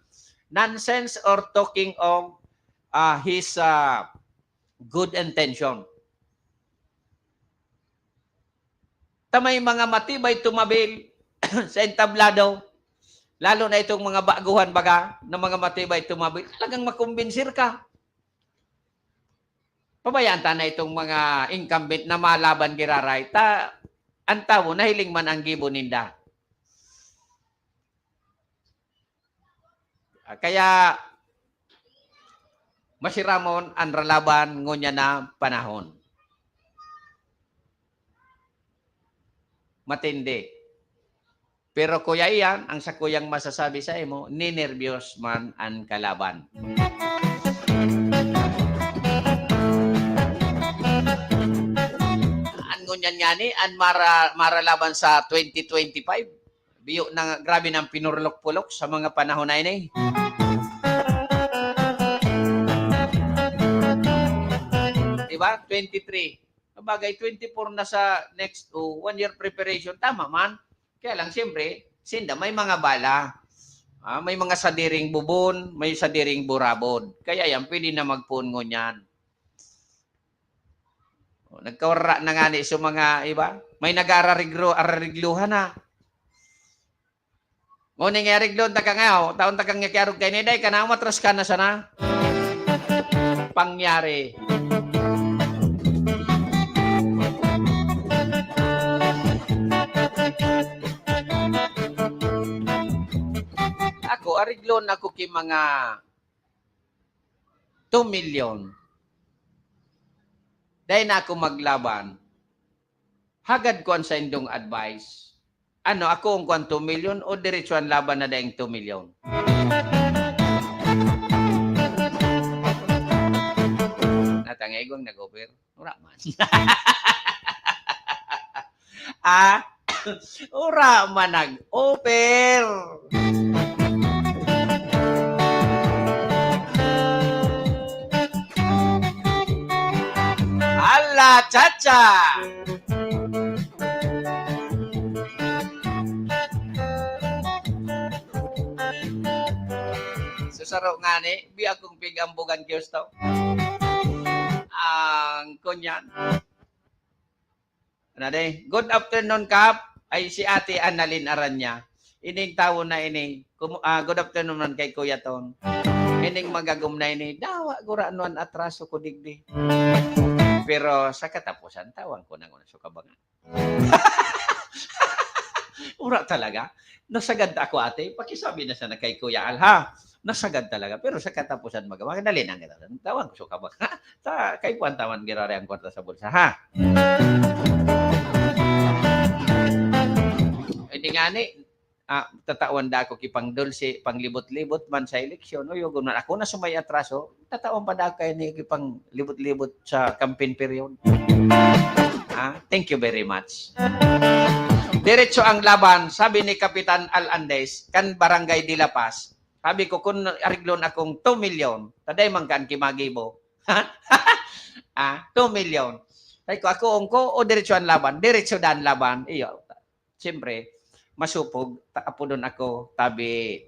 nonsense or talking of, ah, his, ah, good intention. Ta may mga matibay tumabil sa entablado, lalo na itong mga baguhan baga na mga matibay tumabil, talagang makumbinsir ka. Pabayaan ta na itong mga incumbent na malaban giraray, ta ang tawo nahiling man ang gibo ninda. Ah, kaya masiramon an ralaban ngunyan na panahon. Matindi. Pero kuya iyan, ang sakuyang masasabi sa imo, ninerbiyos man an kalaban. An ngunyan ngani, an mara-, maralaban sa twenty twenty-five. Biyo na nga, grabe nang pinurlok-pulok sa mga panahon na ini. Diba? Twenty-three. Sabagay, twenty-four na sa next, oh, one year preparation. Tama man. Kaya lang, siyempre, sinda may mga bala. Ah, may mga sadiring bubon, may sadiring burabod. Kaya yan, pwede na magpuon ngunyan. O, nagkawara na ngani sa mga iba. May nag-aarariglo-, ararigluhan na. Ngunyan nga ariglon ta ka nga, o, taon ta kang yakiarog kay Niday, ka na umatras ka na sana. Pangyari. Ako, ariglon ako ki mga two million. Dai na ako maglaban. Hagad ko an saindong advice. Ano, ako ang kuwan two million o diretso ang laban na daing two million? Natangay ko ang nag-offer. Wala man. Ah, ura man nag-offer. Hala, chacha! Susaro ngani, bi akong pig-ambugan, Diyos to. Ang kunyan. Ano de? "Good afternoon, Kap." Ay, si Ate Annalyn Aranya. Ining tawo na ini, kumu-, ah, good afternoon man kay Kuya Ton. Ining magagom na ini, dawa gurano an atraso ko digdi. Pero sa katapusan, tawan ko nang unsa ka ba nga? Ura talaga. Nasagad ako, ate. Pakisabi na sana kay Kuya Al, ha? Nasagad talaga. Pero sa katapusan, magawa, dali na kita. Tawan ko sa kabak, ha? Ta, kay Puan Tawan, girare ang kwarta sa bulsa, ha? Hindi nga ni, ah, tatawan da ako ki pang dulce, panglibot-libot man sa eleksyon. Uy, huwag na ako na sumay atraso. Tatawan pa da ako kayo ni ki panglibot-libot sa campaign period. Ah, thank you very much. Diretso ang laban, sabi ni Kapitan Al Andes, kan Barangay de la Paz, Sabi ko, "Kun areglon akong two million, taday man kan ki magibo." Ah, two million. Sabi ko, "Ako, ongko, o diretso an laban?" "Diretso dan laban." Iyo. Siyempre, masupog, ta-, apodon ako, tabi,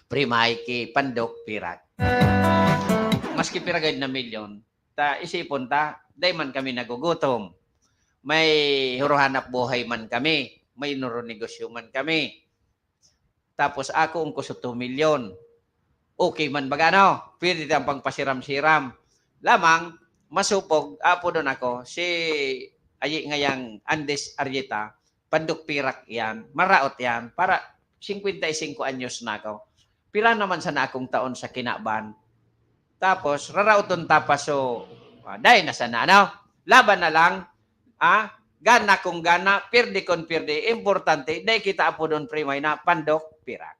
Primay ki Pandok Pirak. Maski piragad na milyon, ta isipon ta, dai man kami nagugutom. May hurohanap buhay man kami, may nurunegosyo man kami. Tapos ako, ang kuso two milyon. Okay man baga, no? Pwede tayong pangpasiram-siram. Lamang, masupog, apodon ako, si ayi ngayang Andes Arrieta, Pandok Pirak yan, maraot yan, para singkwenta y singko anyos na ako. Pira naman sana akong taon sa kinaban. Tapos, raraoton ta pa, so, ah, dai na sana, ano? Laban na lang, ah? Gana kung gana, pirdi kung pirdi. Importante, dai kita apodon primay na Pandok Pirak.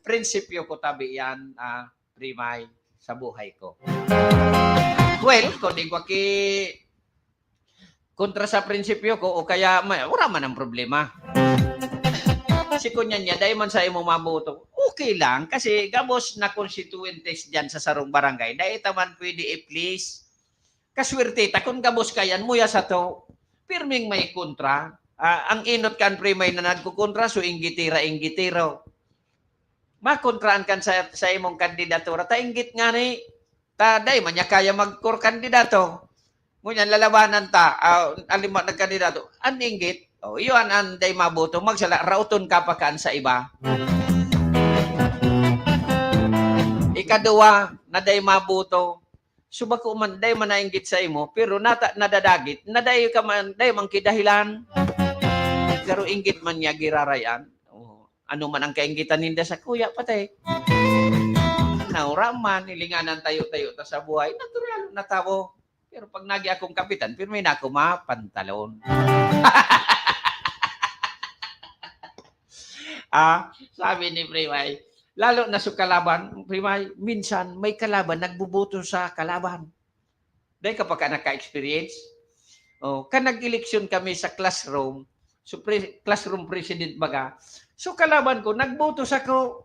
Prinsipyo ko tabi yan, ah, primay, sa buhay ko. Well, kung di ko ki-, kontra sa prinsipyo ko, o kaya may, wala man ang problema. Si kunyan niya, dai man sa imo mabuto. Okay lang, kasi gabos na constituentes dyan sa sarong barangay, dai ta man pwede i-please. Kaswerte ta, kun gabos kayan, muya sato, pirming may kontra. Ah, ang inot kan primay na nagkukontra, so inggitira, inggitiro. Makontraan kan sa, sa imong kandidatura, ta inggit ngani, ta dai man niya kaya magkorkandidato. Ngunyan, lalabanan ta, ah, alima nagkandidato, an inggit, oh, iyo an, an dai maboto, magsala, raoton ka pa kan sa iba. Ikaduwa, na dai maboto, so bako man, dai man nainggit sa imo, pero nata-, nadadagit, na dai ka man, dai man kidahilan. Pero inggit man niya giraray-an. Oh, ano man ang kainggitan ninda sa kuya, patay. Naura man, hilinganan tayo-tayo ta sa buhay, natural na tawo. Pero pag nagi akong kapitan, pirmi na ako mapantalon. Ah, sabi ni Primay, lalo na sa kalaban, Primay, minsan may kalaban nagboboto sa kalaban. Dai ka pa ka naka-experience? Oh, kan nag-eleksyon kami sa classroom, so pre-, classroom president baga, so kalaban ko, nagboto sako.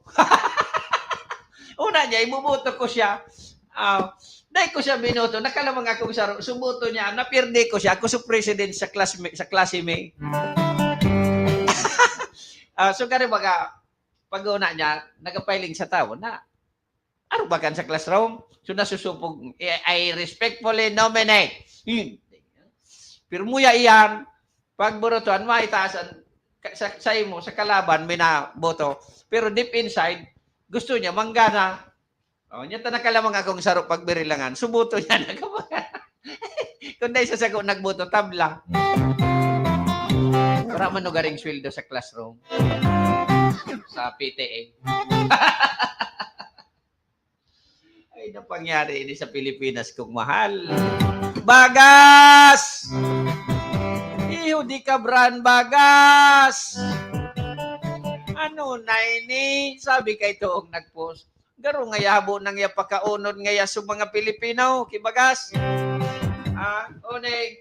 Una niya, iboboto ko siya. Ah, dai ko siya binoto, nakalamang akong saro, so boto niya, napirdi ko siya, ako so president sa classmate, sa klase mi. Ah, so kani baga, pag una niya, nagapiling sa tawo na, arubakan sa classroom, so nasusupog, I, I respectfully nominate. Hmm. Pero muya iyan, pag burutuan, maitaas an, ka-, sa, sa imo, sa kalaban, may naboto. Pero deep inside, gusto niya, manggana. Oh, niya ta nakalamang akong saro pagbirilangan. Subuto niya, nagkabaka. Kung dai sa sako nagboto, tabla. Wala man nugaring sweldo sa classroom. Sa P T A. Ay, napangyari ini sa Pilipinas kong mahal. Bagas! Iho di ka brand bagas! Ano na ini? Sabi kay Toong nag-post. Garo ngaya habo nang ya pakaunod ngaya sa mga Pilipino, kibagas. Ah, uning,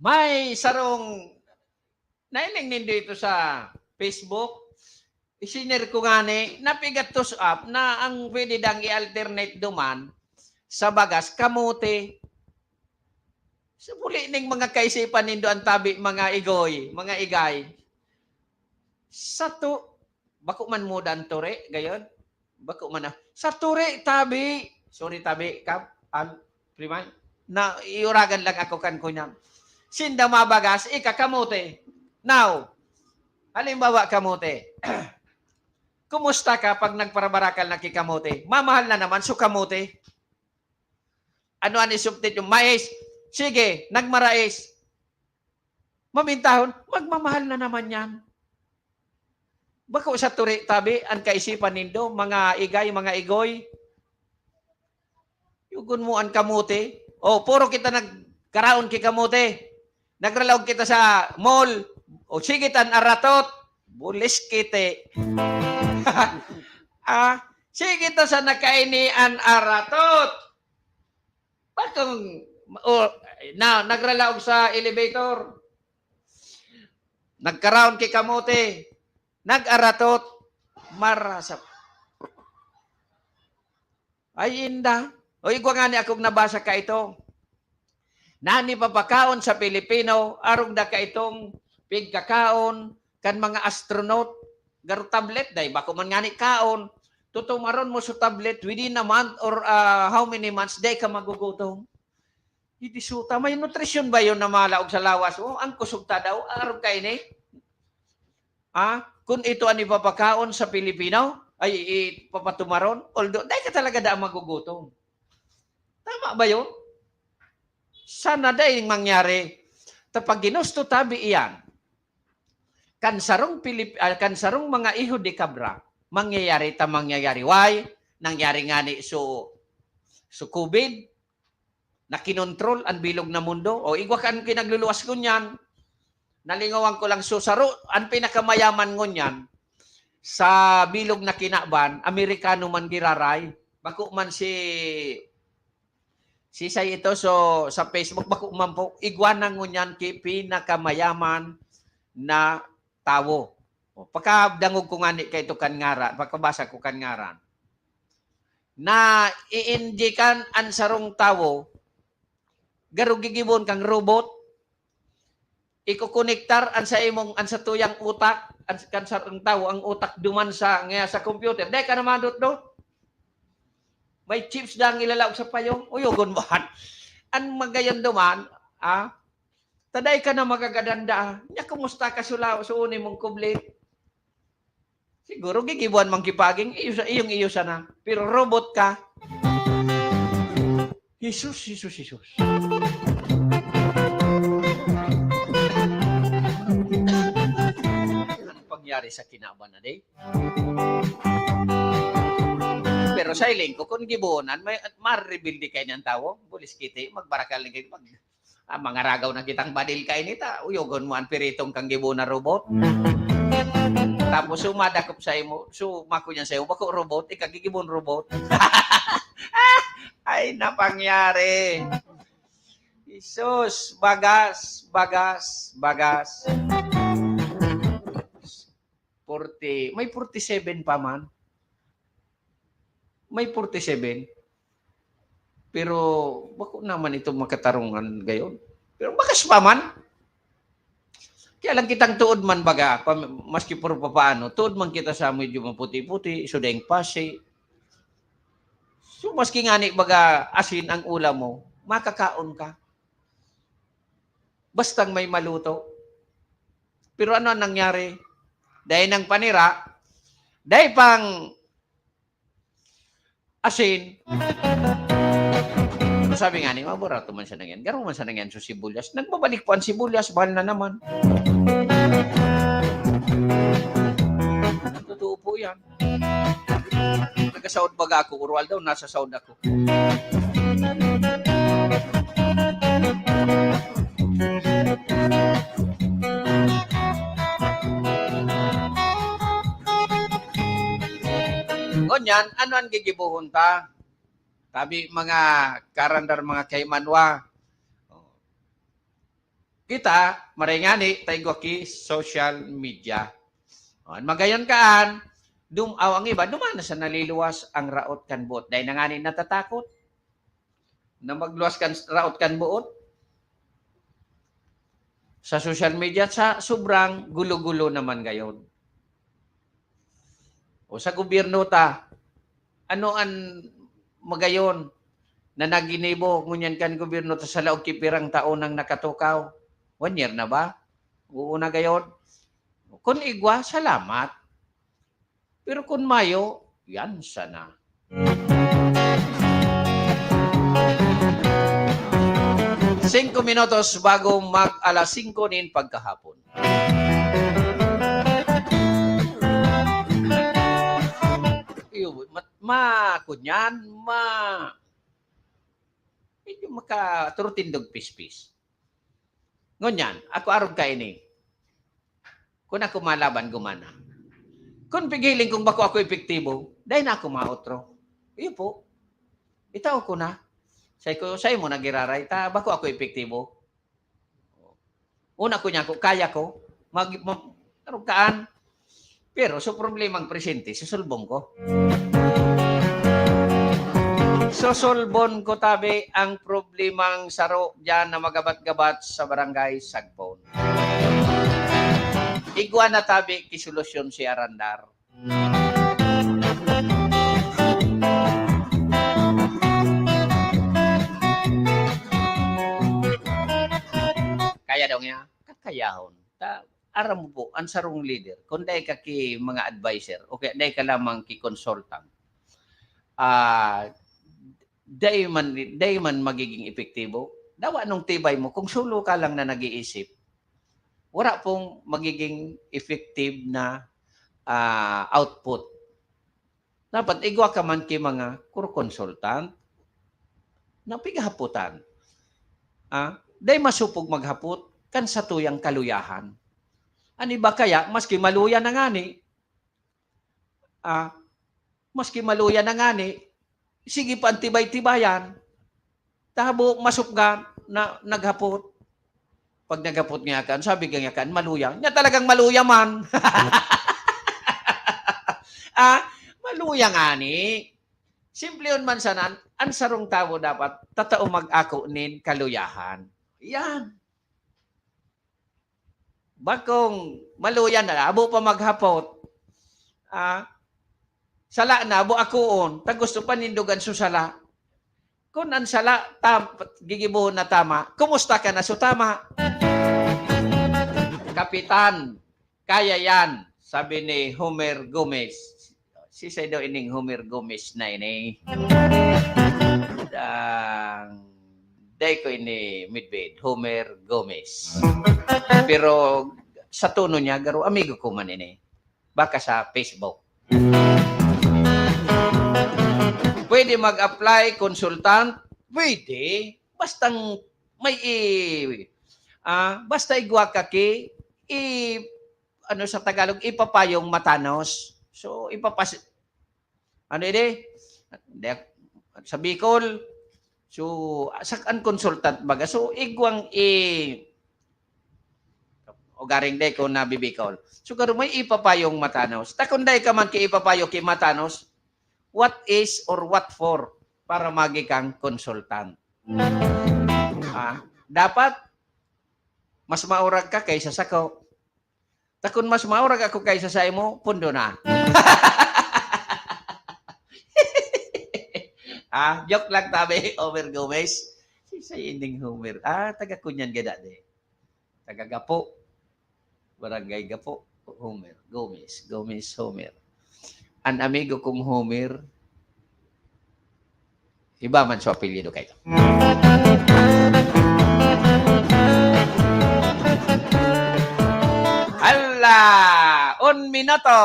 may sarong nailing nindo ito sa Facebook. Isinir ko ngani, napigatos up na ang pwede dang i-alternate duman sa bagas, kamote. Sa puli ning mga kaisipan nindo ang tabi, mga igoy, mga igay. Sa tu-, bako man muda ang turi, gayon. Bako man na. Sa turi, tabi. Sorry, tabi, Kap, Al, Primay. Na, iuragan lang ako kan kunyam. Sinda mabagas, ika kamote. Now, halimbawa, kamote. Kumusta ka pag nagparabarakal na ki kamote? Mamahal na naman, so kamote. Ano an isubtit yung mais? Sige, nagmarais. Mamintahon, magmamahal na naman yan. Bako sa turi, tabi, ang kaisipan nindo, mga igay, mga igoy. Yugon mo ang kamote. O, puro kita nagkaraon ki kamote. Nagralaog kita sa mall. O, sige tan aratot. Bulis kiti. Ah, sige ta sa nakaini an aratot. Bakong, o, na, nagralaog sa elevator. Nagkaraon ki kamote. Nag-aratot, marasap. Ay, inda. O, igwa ngani akong nabasa kaito. Na nipapakaon sa Pilipino, arog na kaitong pigkakaon kan mga astronaut. Garo tablet, dai bako man ngani kaon. Tutumaron mo sa tablet within a month or, ah, how many months, dai ka magugutom. Hidisuta, may nutrisyon ba yun na malaog sa lawas mo? Ang kusog ta daw, arog kaini. Ah, kung ito an ipapakaon sa Pilipino, ay ipapatumaron, although dai ka talaga daan magugutom. Tama ba yun? Sana dai mangyari. Ta pag ginusto tabi iyan, kan sarong Pilip-, ah, kan sarong mga iho de kabra, mangyayari ta mangyayari. Why? Nangyari ngani so, so COVID, na kinontrol an bilog na mundo. O, igwa kan kinagluluwas ngunyan. Nalingawan ko lang, so, saro, an pinakamayaman ngunyan sa bilog na kinaban, Amerikano man giraray. Bako man si, si say ito, so, sa Facebook, bako man po, igwa na ngunyan ki pinakamayaman na tawo. O, pakadangog ko ngani kaito kan ngaran, pakabasa ko kan ngaran. Na iindikan an sarong tawo, garo gigibon kang robot, ikokonektar an sa imong, an sa tuyang utak, an, kan sarong tawo, ang utak duman sa, nga sa computer. Dai ka na madotdot. May chips dang ilalaog sa payong, uyogon mo han. An magayon duman, ah, ta dai ka na magagadanda. Nya, kumusta ka sulaw, suon mong kublit? Siguro gigibuan man ki paging iyo sa, iyong iyo sana. Pero robot ka. Jesus, Jesus, Jesus. Ano pangyari sa kinaban na day? Pero sa hiling ko, kung gibuonan, may, ma-rebuild di kayo niyang tawo, bulis kiti, magbarakal ni kayo, mag, ah, mangaragaw na kitang badil kaini ta, uyogon mo an piritong kang gibo na robot. Tapos sumadakop sa imo, sumakunyan sa imo, "Bako robot, ika gigibon robot." Ay, napangyari. Jesus, bagas, bagas, bagas. Forty, may forty-seven pa man. May forty-seven. Pero bako naman ito makatarungan gayon. Pero bakas pa man. Kaya lang kitang tuod man baga, pa-, maski puro papaano, tuod man kita sa medyo maputi-puti, sudeng pasi. So, maski ngani baga asin ang ulam mo, makakaon ka. Bastang may maluto. Pero ano ang nangyari? Dahil ng panira, dahil pang asin. Sabi nga ni, "Maburato man siya na yan. Garo man siya na yan sa sibuyas." Nagbabalik po ang sibuyas, mahal na naman. Totoo po yan. Nagsasaod baga ako, Urual daw, nasa saod ako. Ngunyan, ano ang gigibuhon ta? Tabi mga karandar, mga kaimanwa. Kita, maray ngani, ta igwa ki social media. O, an magayon kaan, dum-, aw, ang iba, duman na sa naliluwas ang raot kan boot. Dai na ngani natatakot na magluwas kan raot kan boot sa social media, sa sobrang gulo-gulo naman gayon. O sa gobyerno ta, ano an magayon na naginibo ngunyan kan gobyerno ta sa laog ki pirang taon nang nakatukaw? One year na ba? Oo na gayon. Kun igwa, salamat. Pero kun mayo, yan sana. Singko minutos bago mag alas singko nin pagkahapon. Iyo, ma-, ma-, kunyan, ma-, medyo makaturutindog pispis. Ngunyan, ako arog kaini. Kun ako malaban, gumana. Kun pigiling kong bako ako epektibo, dai na ako maotro. Iyo po. Itaw ko na. Say ko, say mo nagiraray, ta bako ako epektibo. Una ko niya ko, kaya ko. Mag, mag, ano kaan? Pero sa problemang presente, susulbon ko. Susulbon ko tabi ang problemang saro diyan na magabat-gabat sa barangay Sagpon. Igwa na tabi ki solusyon si Arandar. Kaya daw niya, kakayahon. Ta, aram mo po, ang sarong leader, kung dai ka ki mga adviser, o kaya dai ka lamang ki consultant, ah, dai man, dai man magiging epektibo. Dawa nung tibay mo, kung solo ka lang na nag-iisip, wala pong magiging effective na, ah, output. Dapat igwa ka man ki mga kur-, consultant na pighapotan. Ah, dai masupog maghapot kan satuyang kaluyahan. An iba kaya, maski maluya na ngani, ah, maski maluya na ngani, sige pa ang tibay-tibayan. Tabo, masupgan na naghapot. Pag naghapot niya kan, sabi ka niya kan, maluya. Niya talagang maluya man. Ah, maluya ngani. Simple yun man sana, an sarong tawo dapat tatao mag-ako nin kaluyahan. Yan. Bakong maluya na, abo pa maghapot. Ah, sala na, abo akoon. Ta gusto panindogan so sala. Kun an sala, tam-, gigibohon na tama, kumusta ka na so tama? Kapitan, kaya yan, sabi ni Homer Gomez. Si Saido ining Homer Gomez na ini. Dang, dai ko ini midbid, Homer Gomez. Pero sa tono niya, garo amigo ko man ini. Baka sa Facebook. Pwede mag-apply, consultant? Pwede. Bastang may i-, ah, basta igwa ka ki, i-, ano sa Tagalog, ipapayong matanos. So, ipapas-, ano ini? Di-, sa Bicol, so, sa, ang consultant baga. So, igwang i-, ugaring di ko nabibikol. So, garo may ipapayong matanos. Ta kun dai ka man ki ipapayo ki matanos, what is or what for para magi kang consultant? Ah, dapat mas maurag ka kaysa sako. Ta kun mas maurag ako kaysa sa imo, pundo na. Ah, joke lang tabi, Homer Gomez. Si, si ining Homer. Ah, taga Cunyan gada di. Taga Gapo. Barangay Gapo. Homer. Gomez. Gomez Homer. An amigo kong Homer, iba man so apelyido kayo. Hala! Un minuto!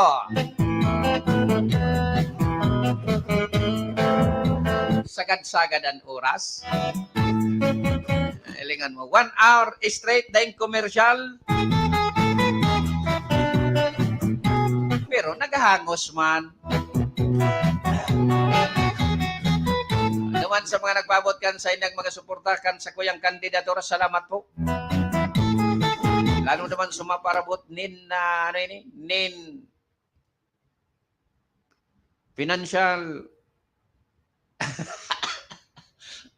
Sagad-sagad an oras. Hilingan mo, one hour straight, daing commercial. Pero naghahangos man. Naman sa mga nagpaabot kan sa inyong mga suporta kan sa kuyang kandidatura, salamat po. Lalo naman sa mga parabot nin, ah, ano ini? Nin financial.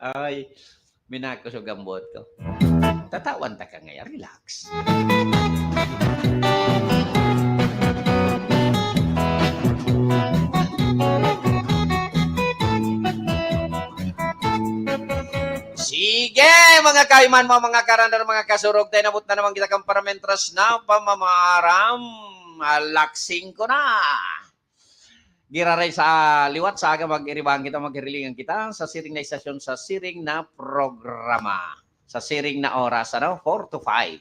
Ay, minakos ang gambot ko. Tatawan ta ka ngaya, relax. Sige, mga kaiman mo, mga karandar, mga kasurog, tayo nabot na naman kita kan paramentras na pamamaram. Alaksing ko na. Giraray sa liwat, sa aga mag-iribahan kita, maghirilingan kita sa siring na istasyon, sa siring na programa, sa siring na oras, ano, four to five.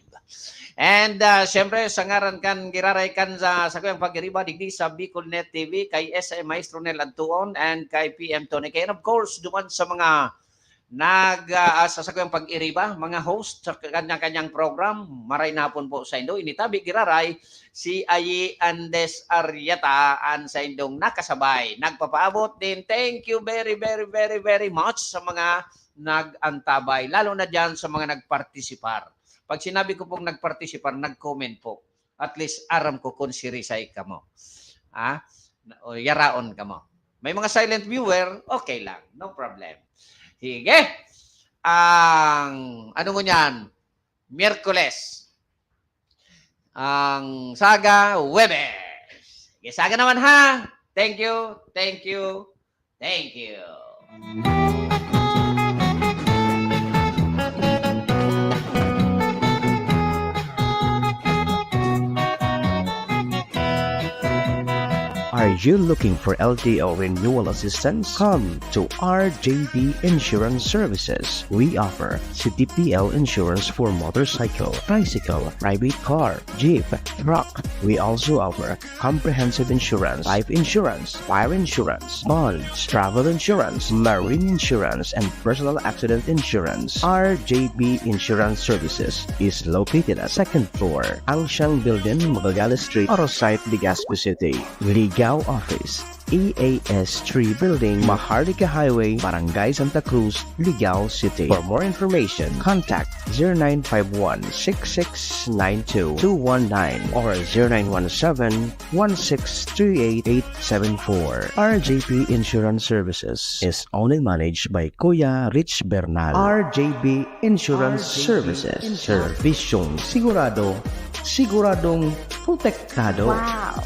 And, ah, siyempre, sa ngaran kan giraray kan sa, sa kuyang pag-iriba, digdi sa Bicol Net T V, kay S M Maestro Nel Antuon, and kay P M Tony K. And of course, duman sa mga nag, ah, sa sakuyang pag-iriba, mga host sa kanya-kanyang program, maray na hapon po sa indo. Ini tabi giraray, si Ayi Andes Arieta, an saindong nakasabay. Nagpapaabot din, thank you very, very, very, very much sa mga nag-antabay, lalo na diyan sa mga nagpartisipar. Pag sinabi ko pong nagpartisipar, nag-comment po. At least aram ko kung sirisay kamo. Ah, o yaraon kamo. May mga silent viewer, okay lang, no problem. Sige. Ang ano ngunyan, Miyerkules. Ang Saga, Huwebes. Sige, Saga naman ha. Thank you, thank you, thank you. Are you looking for L T O renewal assistance? Come to R J B Insurance Services. We offer C T P L insurance for motorcycle, tricycle, private car, jeep, truck. We also offer comprehensive insurance, life insurance, fire insurance, bonds, travel insurance, marine insurance, and personal accident insurance. R J B Insurance Services is located at second floor, Angsiang Building, Magallanes Street, Orosite, Legazpi City. Ligao Office, E A S three Building, Maharlika Highway, Barangay Santa Cruz, Ligao City. For more information, contact zero nine five one six six nine two two one nine or zero nine one seven one six three eight eight seven four. R J P Insurance Services is owned and managed by Kuya Rich Bernal. R J P Insurance Services. Serbisyong sigurado, siguradong protektado. Wow!